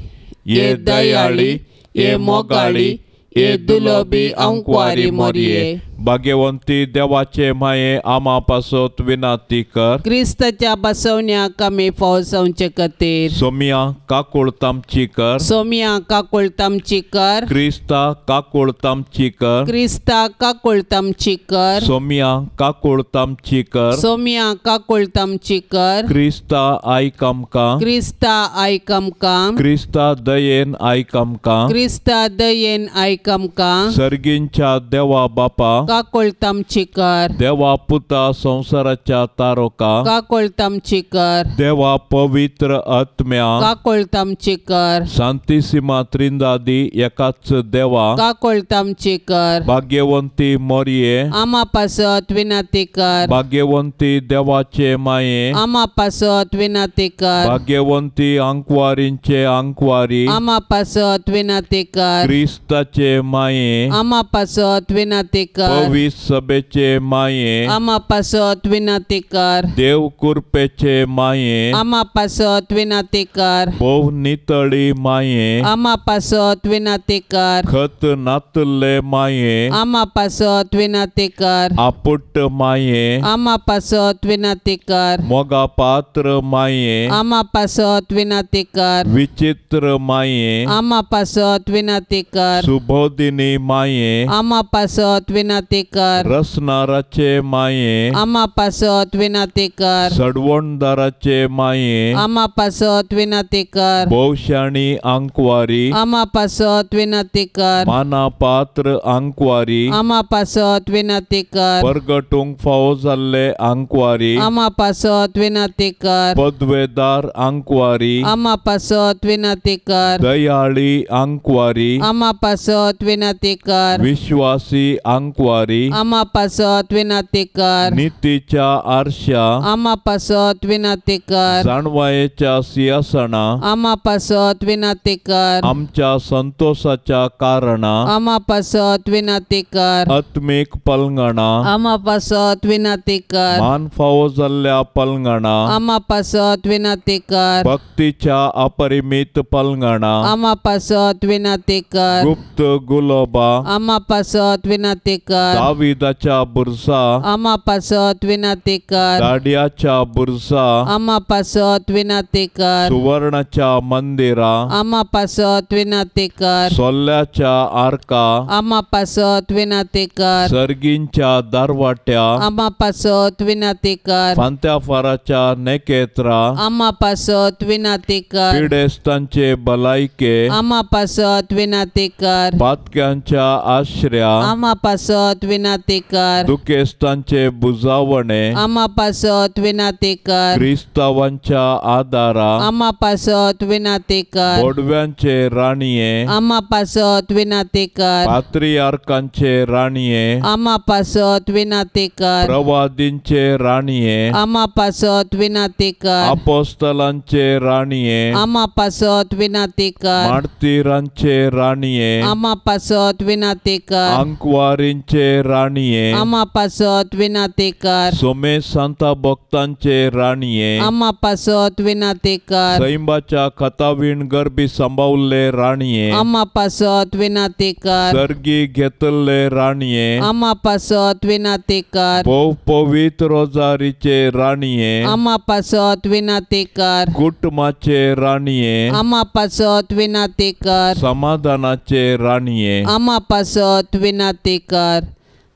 ये दयाळी, ये मोगाळी, ये दुलोबी अंकवारी मोरये। भाग्यवंती देवाचे माये आमा पासत विनंती कर, क्रिस्ताच्या बसवण्याक आमी फाव जावचे खातीर। सोमिया काकुळतामची कर, सोमिया काकुळतामची कर, क्रिस्ता काकुळतामची कर, क्रिस्ता काकुळतामची कर, सोमिया काकुळतामची कर, सोमिया काकुळतामची कर, क्रिस्ता आयक आमकां, क्रिस्ता आयक आमकां, क्रिस्ता दयेन आयक आमकां, क्रिस्ता दयेन आयक आमकां। सर्गींच्या देवा बापा काकुळतामची कर, देवा पुता संवसाराच्या तारोका काकुळतामची कर, देवा पवित्र आत्म्या काकुळतामची कर, शांतिसीमा त्रिंदादी एकाच देवा काकुळतामची कर, भाग्यवंती मोरये आमा पासत विनंती कर, भाग्यवंती देवाचे माये आमा पासत विनंती कर, भाग्यवंती अंकवारींचे अंकवारी आमा पासत विनंती कर, क्रिस्ताचे माये आमा पासत विनंती कर, पवित्र सभेचे माये आमा पासत विनंती कर। देव कुरपेचे माये आमा पासत विनंती कर। भोव नितळी माये आमा पासत विनंती कर। खत नातले माये आमा पासत विनंती कर। आपुट माये आमा पासत विनंती कर। मोगा पात्र माये आमा पासत विनंती कर। विचित्र माये आमा पासत विनंती कर। सुबोधिनी माये आमा पासत विनंती कर। रसनाराचे माये आमा पासत विनंती कर। सडवणदाराचे माये आमा पासत विनंती कर। भोवशाणी आंकवारी आमा पासत विनंती कर। माना पात्र आंकवारी आमा पासत विनंती कर। परगटूंक फावो जाल्ले आंकवारी आमा पासत विनंती कर। पदवेदार आंकवारी आमा पासत विनंती कर। दयाळी आंकवारी आमा पासत विनंती कर। विश्वासी आंकवारी आमा पासत विनंती कर। नितीच्या आरशा आमा पासत विनंती कर। जाणवायेच्या सिंहासना आमा पासत विनंती कर। आमच्या संतोषाच्या कारणा आमा पासत विनंती कर। आत्मीक पलंगणा आमा पासत विनंती कर। मान फावो जाल्ल्या पलंगणा आमा पासत विनंती कर। भक्तीच्या अपरिमित पलंगणा आमा पासत विनंती कर। गुप्त गुलोबा आमा पासत विनंती कर। दाविदाच्या बुरसा आमा पासत विनंती कर। दाडियाच्या बुरसा आमा पासत विनंती कर। सुवर्णाच्या मंदिरा आमा पासत विनंती कर। सोल्ल्याच्या आरका आमा पासत विनंती कर। सर्गींच्या दारवाट्या आमा पासत विनंती कर। फांत्या फाराच्या नेकेत्रा आमा पासत विनंती कर। पिडेस्तांचे भलायके आमा पासत विनंती कर। पातक्यांच्या आश्र्या आमा पासत विनंती कर। दुखेस्तांचे बुजावणे आमा पासत विनंती कर। क्रिस्तावांच्या आदारा आमा पासत विनंती कर। बोडव्यांचे राणये आमा पासत विनंती कर। पात्रियार्कांचे राणये आमा पासत विनंती कर। प्रवादींचे राणये आमा पासत विनंती कर। अपोस्तलांचे राणये आमा पासत विनंती कर। मार्तीरांचे राणये आमा पासत विनंती कर। आंकवारींचे राणये आमा पासत विनंती कर। सोमे सांता भक्तांचे राणये आमा पासत विनंती कर। सैंबाच्या खतावीण गर्भी सांबावल्ले राणये आमा पासत विनंती कर। सर्गी घेतल्ले राणये आमा पासत विनंती कर। भोव पवित्र रोजारीचे राणये आमा पासत विनंती कर। कुटुंबाचे राणये आमा पासत विनंती कर। समाधानाचे राणये आमा पासत विनंती कर।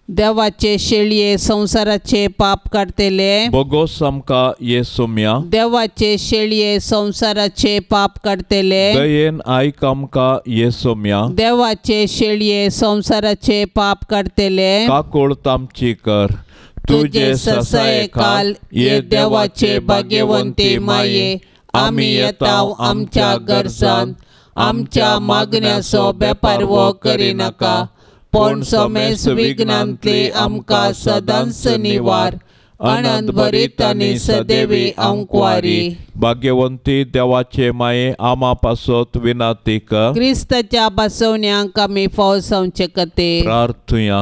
देवाचे शेळये संसाराचे पाप काडतले बोगोस आमकां येसुम्या। देवाचे शेळये संसाराचे पाप काडतले दयेन आयक आमकां येसुम्या। देवाचे शेळये संसाराचे पाप काडतले काकूळ आमची कर। तुजे ससाये काल ये देवाचे भाग्यवंती माये आमी येताव आमच्या गरजान आमच्या मागण्याचो बेपारवो करिनाका पूण समेस विघ्नांतली आमकां सदांच निवार। आनंद भरीत आनी सदैवी आंकवारी। भाग्यवंती देवाचे माये आमा पासत विनंती कर। क्रिस्ताच्या बसवण्यांक आमी फाव जावचे खातीर प्रार्थुया।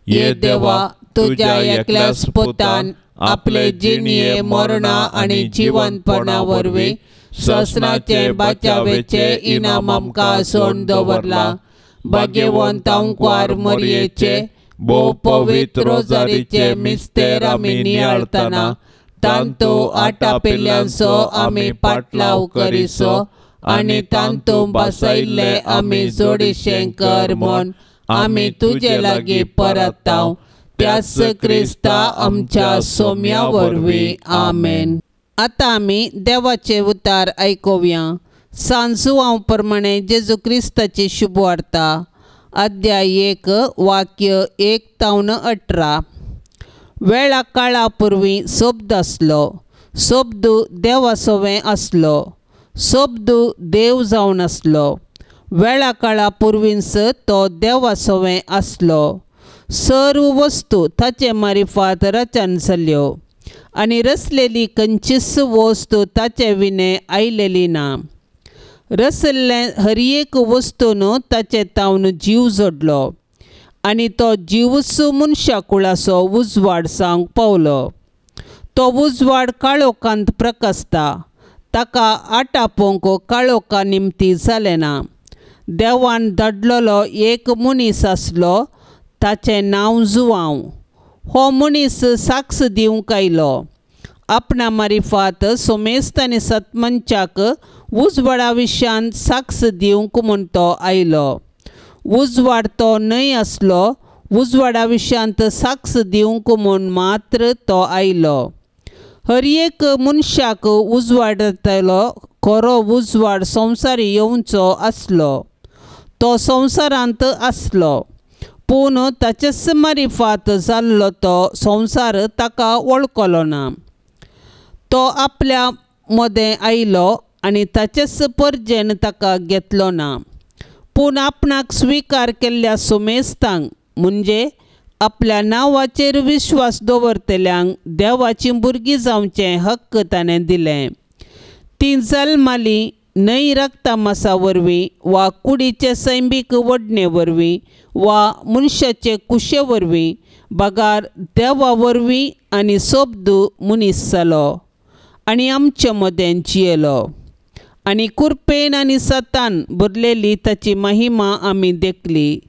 ये देवा तुज्या एकल्याच पुतान आपले जिणये मरणा आनी जिवंतपणा वरवीं ससनाचे बाचावेचे इनाम आमकां सोडून दवरलां। भाग्यवंत आंकवार मरयेचे भोव पवित्र रोजारीचे मिस्तेर आमी नियाळतना तांतू आटापिल्ल्यांचो आमी पाटलाव करिसो आनी तांतू बसयल्ले आमी जोडीशें कर म्हूण आमी तुजे लागीं परताव त्याच क्रिस्ता आमच्या सोम्या वरवीं आमेन। आतां आमी देवाचे उतार आयकुया। सांजुआंव प्रमाणे जेजू क्रिस्ताची शुभवार्ता अध्याय 1 वाक्य 1 तावन 18। वेळा काळा पुर्वी शब्द आसलो, शब्द देवा सवें आसलो, शब्द देव जावन आसलो। वेळा काळा पुर्वींच तो देवा सवें आसलो। सर्व वस्तू ताचे मारिफात रचन जाल्यो आनी रचलेली खंयचीच वस्तू ताचे विणे आयलेली ना। रसल्ले हर एक वस्तून ताचे तावन जीव जोडलो आनी तो जिवूच मनशाकुळाचो उजवाड जावंक पावलो. तो उजवाड काळोखांत प्रकाशता, ताका आटापोवंक काळोखा निमती जालें ना. देवान धाडलेलो एक मनीस आसलो, ताचें नांव जुवांव. हो मनीस साक्ष दिवंक आयलो. आपणा मारिफात सोमेस्त आनी सतमनच्याक उजवाडा विशयान साक्ष दिवंक म्हूण तो आयलो. उजवाड तो न्हय आसलो, उजवाडा विशयांत साक्ष दिवंक म्हूण मात्र तो आयलो. हर एक मनशाक उजवाडतलो खरो उजवाड संवसारी येवचो आसलो. तो संवसारांत आसलो, पूण ताचेच मारिफात जाल्लो तो संवसार ताका वळखलो ना. तो आपल्या मदें आयलो आनी ताचेच परजेन ताका घेतलो ना. पूण आपणाक स्विकार केल्ल्या सुमेस्तांक म्हणजे आपल्या नांवाचेर विश्वास दवरतल्यांक देवाचीं भुरगीं जावचें हक्क ताणें दिलें. तीं जल्मालीं न्हय रक्तमासा वरवीं वा कुडीचे सैमीक वडणे वरवीं वा मनशाचे कुशे वरवीं, बगार देवा वरवीं आनी शब्द मनीस जालो आनी आमचे मदें जियेलो. आनी कुरपेन आनी सतान भरलेली ताची महिमा आमी देखली.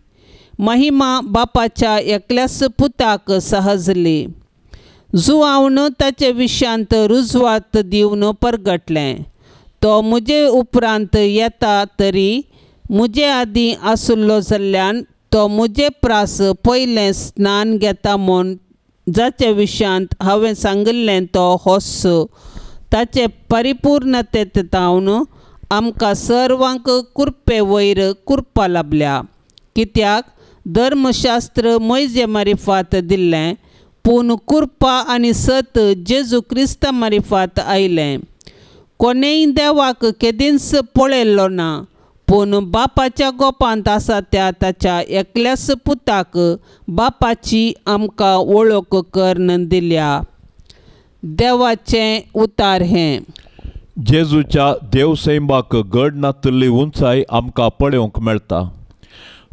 महिमा बापाच्या एकल्याच पुताक सहजली. जुवावन ताचे विशयांत रुजवात दिवन परगटलें. तो म्हजे उपरांत येता तरी म्हजे आदीं आशिल्लो जाल्ल्यान तो म्हजे प्रास पयलें स्नान घेता म्हूण जाचे विशयांत हांवें सांगिल्लें तो होस. ताचे परिपूर्णतेत तावन आमकां सर्वांक कुरपे वयर कुरपा लाबल्या. कित्याक धर्मशास्त्र मोयजे मारिफात दिल्लें, पूण कुरपा आनी सत जेजू क्रिस्ता मारिफात आयलें. कोणेय देवाक केदींच पळयल्लो ना, पूण बापाच्या गोपांत आसा त्या ताच्या एकल्याच पुताक बापाची आमकां वळख करून दिल्या. देवाचें उतार हें. जेजूच्या देवसैंबाक गड नातिल्ली उंचाय आमकां पळोवंक मेळटा.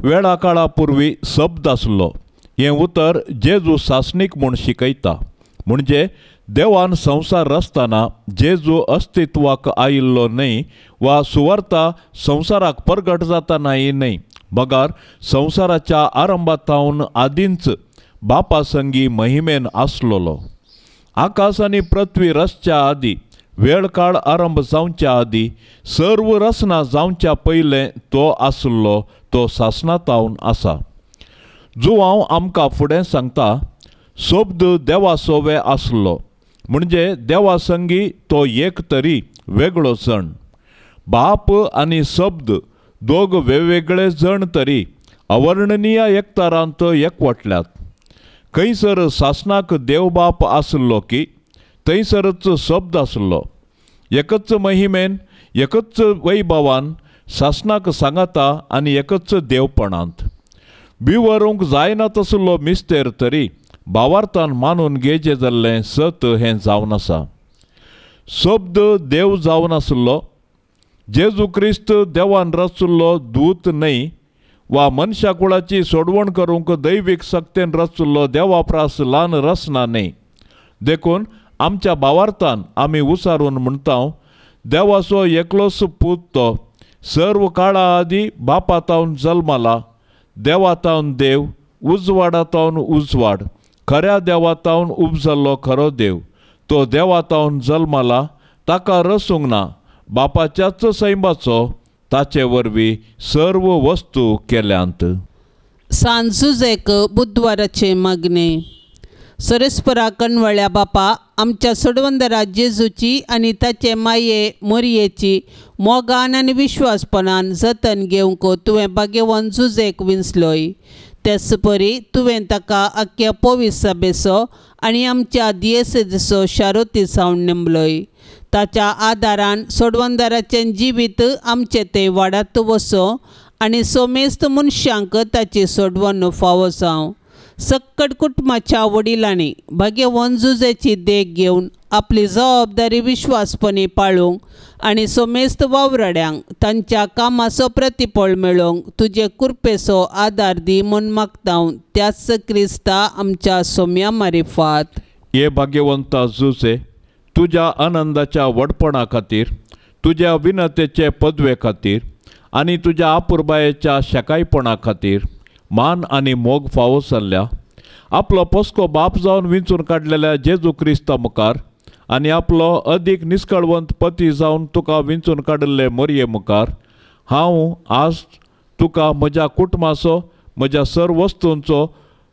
वेळा काळा पुर्वी शब्द आसलो. हें उतर जेजू सासणीक म्हूण शिकयता. म्हणजे देवान संवसार रचतना जेजू अस्तित्वाक आयिल्लो न्हय वा सुवार्ता संवसाराक परगट जातानाय न्हय, बगार संवसाराच्या आरंभातावन आदींच बापा संगी महिमेन आसलेलो. आकाश आनी पृथ्वी रचच्या आदी, वेळ काळ आरंभ जावच्या आदी, सर्व रचना जावच्या पयलें तो आसलो, तो सासणातावन आसा. जुवांव आमकां फुडें सांगता, शब्द देवा सोवे आसलो म्हणजे देवा संगी तो एक तरी वेगळो जण. बाप आनी शब्द दोग वेगवेगळे जण तरी अवर्णनीय एकतारांत एकवटल्यात. खंयसर सासणाक देवबाप आसलो की थंयसरच शब्द आसलो. एकच महिमेन, एकच वैभवान सासणाक सांगाता आनी एकच देवपणांत. विवरूंक जायना तसलो मिस्तेर तरी भावार्थान मानून घेजे जाल्लें सत हें जावन आसा. शब्द देव जावन आसलो. जेजू क्रिस्त देवान रचिल्लो दूत न्हय वा मनशा कुळाची सोडवण करूंक दैवीक सक्तेन रचिल्लो देवा प्रास ल्हान रचना न्हय. देखून आमच्या भावार्थान आमी उसारून म्हणटा, देवाचो एकलोच पूत तो सर्व काळा आदी बापातावन जल्माला, देवातावन देव, उजवाडातावन उजवाड, खऱ्या देवातावन उपजल्लो खरो देव. तो देवातावन जल्माला, ताका रसूंक ना, बापाच्याच सैमाचो, ताचे वरवीं सर्व वस्तू केल्यांत. सांजुजेक बुधवाराचे मागणे. सरेस्परा कणवळ्या बापा, आमच्या सोडवंदरा जेजूची आनी ताचे माये मोरयेची मोगान आनी विश्वासपणान जतन घेवंक तुवें भाग्यवान जुजेक विंचलोय. तेच परी तुवें ताका आख्या पोवीस सभेचो आनी आमच्या दियेसेचो शारोती जावन नेमलोय. ताच्या आदारान सोडवंदराचें जिवीत आमचें तें वाडात वचो आनी सोमेस्त मनशांक ताची सोडवण फावो जावं. सक्कड कुटुंबाच्या वडिलांनी भाग्यवंत जुजेची देख घेवन आपली जबाबदारी विश्वासपणी पाळूंक आनी सोमेस्त वावराड्यांक तांच्या कामाचो प्रतिफळ मेळोवंक तुजे कृपेचो आदार दी म्हूण मागता त्याच क्रिस्ता आमच्या सोम्या मारिफात. हे भाग्यवंता जुजे, तुज्या आनंदाच्या व्हडपणा खातीर, तुज्या विनतेचे पदवे खातीर आनी तुज्या आपुरबायेच्या शेकायपणा खातीर मान आनी मोग फावो जाल्ल्या आपलो पोसको बाप जावन विंचून काडलेल्या जेजू क्रिस्ता मुखार आनी आपलो अदीक निस्कळवंत पती जावन तुका विंचून काडिल्ले मोरये मुखार हांव आज तुका म्हज्या कुटुंबाचो, म्हज्या सर वस्तूंचो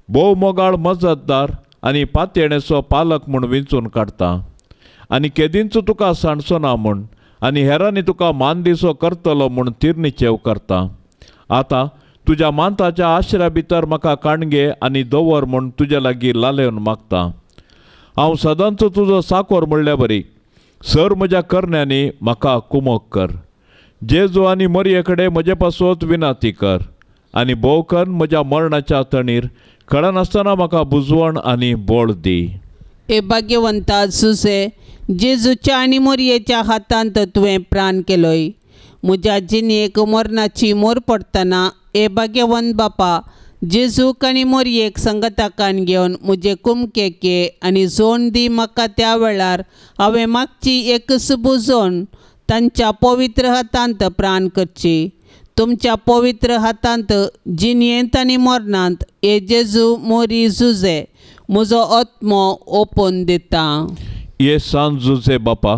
भोव मोगाळ मजतदार आनी पातयेणेचो पालक म्हूण विंचून काडटा आनी केदींच तुका सांडचो ना म्हूण आनी हेरांनी तुका मान दिसो करतलो म्हूण तिरनिचेव करता. आतां तुज्या मानताच्या आश्र्या भितर म्हाका काणगे आनी दवर म्हूण तुज्या लागीं लालेवन मागता. हांव सदांच तुजो साकोर म्हणल्या बरी सर म्हज्या करण्यांनी म्हाका कुमोक कर. जेजू आनी मरये कडेन म्हजे पासत विनाती कर आनी भोव करून म्हज्या मरणाच्या तणीर कळनासतना म्हाका बुजवण आनी बळ दी. हे भाग्यवंता जुजे, जेजूच्या आनी मोरयेच्या हातांत तुवें प्राण केलोय. म्हज्या जिणेक मरणाची मोर पडटना हे भाग्यवंत बापा, जेजूक आनी मोरयेक संगताकान घेवन म्हजे कुमकेके आनी जोण दी म्हाका. त्या वेळार हांवें मागची एकच बुजोवन तांच्या पवित्र हातांत प्राण करची. तुमच्या पवित्र हातांत जिणेंत आनी मरणांत हे जेजू मोरी जुजे म्हजो आत्मो ओपून दिता. हे सांज जुजे बापा,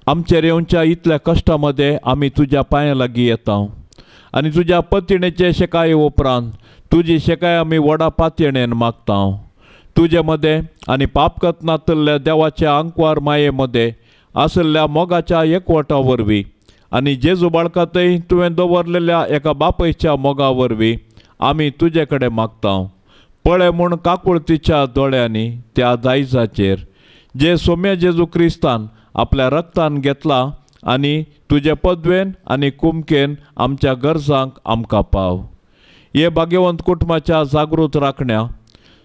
आमचेर येवच्या इतल्या कश्टा मदें आमी तुज्या पांयां लागीं येता आनी तुज्या पतिणेचे शेकाये उपरांत तुजी शेकाय आमी व्हडा पातयेणेन मागता. तुजे मदें आनी पाप कतनातल्या देवाच्या आंकवार माये मदें आशिल्ल्या मोगाच्या एकवटा वरवीं आनी जेजू बाळकातय तुवें दवरलेल्या एका बापयच्या मोगा वरवीं आमी तुजे कडेन मागता. पळय म्हूण काकुळतीच्या दोळ्यांनी त्या दायजाचेर जे सोम्या जेजू क्रिस्तान आपल्या रक्तान घेतला आनी तुजे पदवेन आनी कुमकेन आमच्या गरजांक आमकां पाव. हे भाग्यवंत कुटुंबाच्या जागृत राखण्या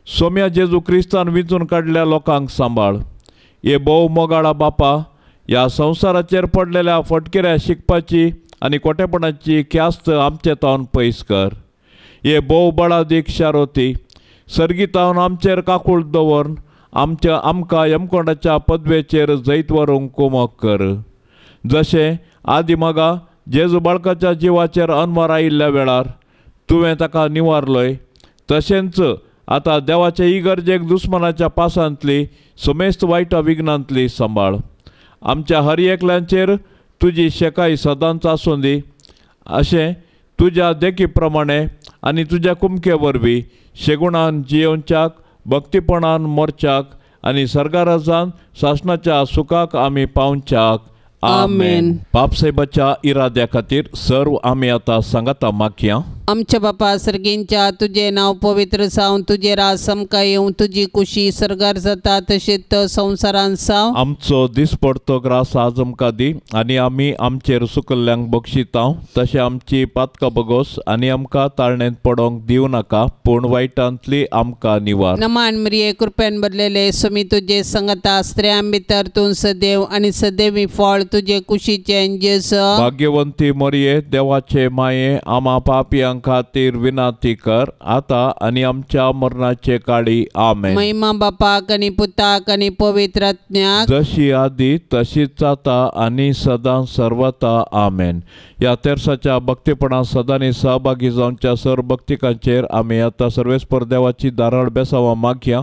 सोम्या जेजू क्रिस्तान विंचून काडल्या लोकांक सांबाळ. हे भोव मोगाळा बापा, ह्या संवसाराचेर पडलेल्या फटकिऱ्या शिकपाची आनी कोटेपणाची ख्यास्त आमचे तावन पयस कर. हे भोव बळादीक शारोती सर्गीतावन आमचेर काकूळ दवरून आमच्या आमकां यमकोंडाच्या पदवेचेर जैत व्हरूंक कुमक कर. जशें आदी मगा जेजू बाळकाच्या जिवाचेर अनवार आयिल्ल्या वेळार तुवें ताका निवारलोय, तशेंच आतां देवाचे इगर्जेक दुस्मनाच्या पासांतली समेस्त वायटा विघ्नांतली सांबाळ. आमच्या हर एकल्यांचेर तुजी शेकाय सदांच आसूं दी. अशें तुज्या देखी प्रमाणे आनी तुज्या कुमके वरवीं शेगुणान जियोवच्याक, भक्तीपणान मोरच्याक आनी सर्गाराजान सासणाच्या सुखाक आमी पावच्याक. आमेन. बापसाहेबाच्या इराद्या खातीर सर्व आमी आतां सांगाता मागया. आमच्या बापा सर्गींच्या, तुजें नांव पवित्र जावं, तुजें राज आमकां येवं, तुजी कुशी सर्गार जाता तशेंच संवसारांत जावं. आमचो दिसपडतो ग्रास आज आमकां दी आनी आमी आमचेर सुकल्ल्यांक बक्षितांव तशें आमची पातकां बगोस आनी आमकां ताळणेंत पडोंक दिवं नाका, पूण वायटांतली आमकां निवार. नमान मरिये, कृपेन भरलेले, स्वामी तुजे संगता, स्त्रियां भितर तूं सदैव आनी सदैवी फळ तुजे कुशीचें जेजू. भाग्यवंती मरिये, देवाचे माये, आमा पापयां खातीर विनंती कर आता आनी आमच्या मरणाचे काळी. आमेन. महिमा बापाक आनी पुताक आनी पवित्र आत्म्याक, जशी आदी तशीच आता आनी सदां सर्वता. आमेन. ह्या तेरसाच्या भक्तीपणान सदांनी सहभागी जावच्या सर्व भक्तिकांचेर आमी आतां सर्वेस्पर देवाची धाराळ बेसावां मागया.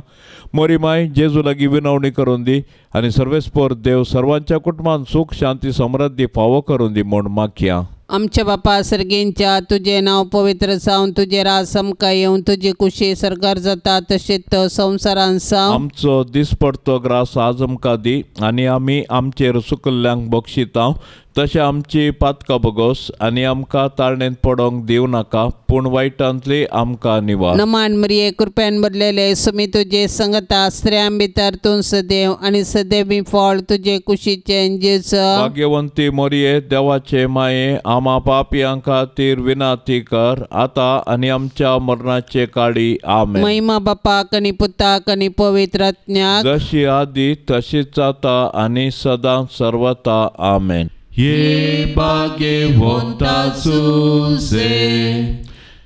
मोरी माय जेजू लागीं विनवणी करून दी आनी सर्वेस्पर देव सर्वांच्या कुटुंबान सुख शांती समृद्धी फावो करून दी म्हूण मागया. आमच्या बापा सर्गींच्या, तुजें नांव पवित्र जावं, तुजें राज आमकां येवं, तुजी कुशी सर्गार जाता तशेंच संवसारांत जावं. आमचो दिसपडतो ग्रास आज आमकां दी आनी आमी आमचेर सुकल्ल्यांक बक्षितांव तशें आमची पातकां बोगोस आनी आमकां ताळणेंत पडोंक दिवं नाका पूण वायटांतली आमकां निवार. नमान मरिये कृपेन भरलेले सुमी तुजे संगता स्त्रियां भितर तूं सदैव आनी सदैवी फळ तुजे कुशीचें जेजू. भाग्यवंती मोरये देवाचे माये आमा पापयां खातीर विनाती कर आतां आनी आमच्या मरणाचे काळी. आमेन. महिमा बापाक आनी पुताक आनी पवित्र आत्म्याक जशी आदी तशीच जाता आनी सदां सर्वता. आमेन. हे भाग्यवंता सुसे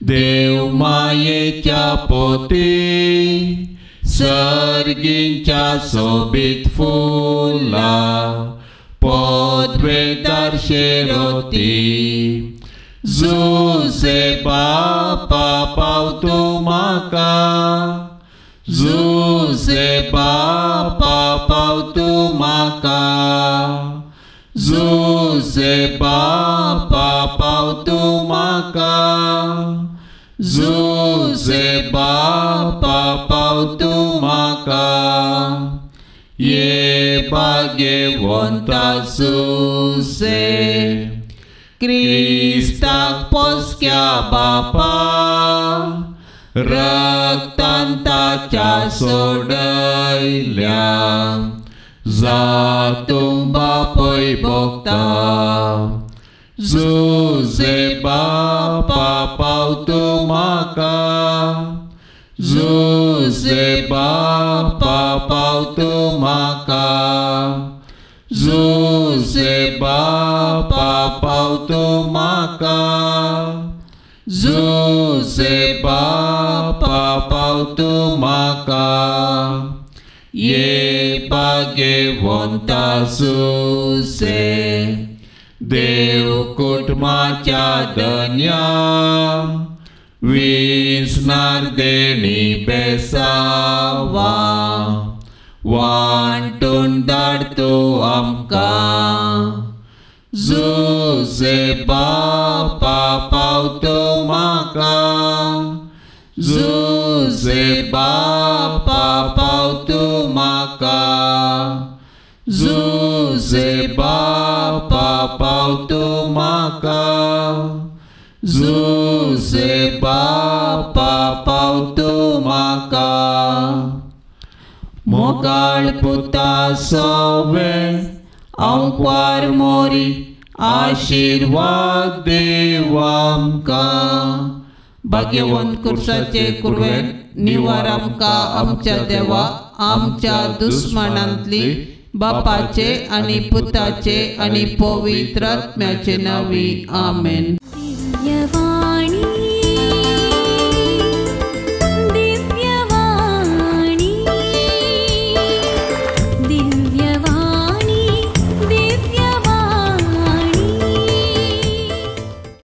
देव मायेच्या पोती सर्गींच्या सोबीत फुला पदवेदार शेरोती जुसे बापा पावतो म्हाका जुसे बापा पावतो म्हाका जुसे बापा पावतो म्हाका जुसे बापा पावतो म्हाका. ये भाग्यवंता सुसे क्रिस्ताक पोसक्या बापा रक्तान ताच्या सोडयल्या जातूं बापय भोगता जुसे बापा पावतो म्हाका जुसे बापा पावतो म्हाका जुसे बापा पावतो म्हाका जुसे बापा पावतो म्हाका. ये भाग्यवंता सुसे देव कुटुंबाच्या धन्या विसनार देणी बेसावा वांटून धाडतो आमकां जुसे बापा पावतो म्हाका जुसे बापा पावतो म्हाका जुसे बापा पावतो म्हाका जुसे बापा पावतो म्हाका. मोगाळ पुता सोवे आंकवार मोरी आशिर्वाद देव आमकां. भाग्यवंत कुर्साचे कुरवेन निवार आमकां आमच्या देवा आमच्या दुस्मानांतली बापाचे आनी पुताचे आनी पवित्र आत्म्याचे नांवी. आमेन.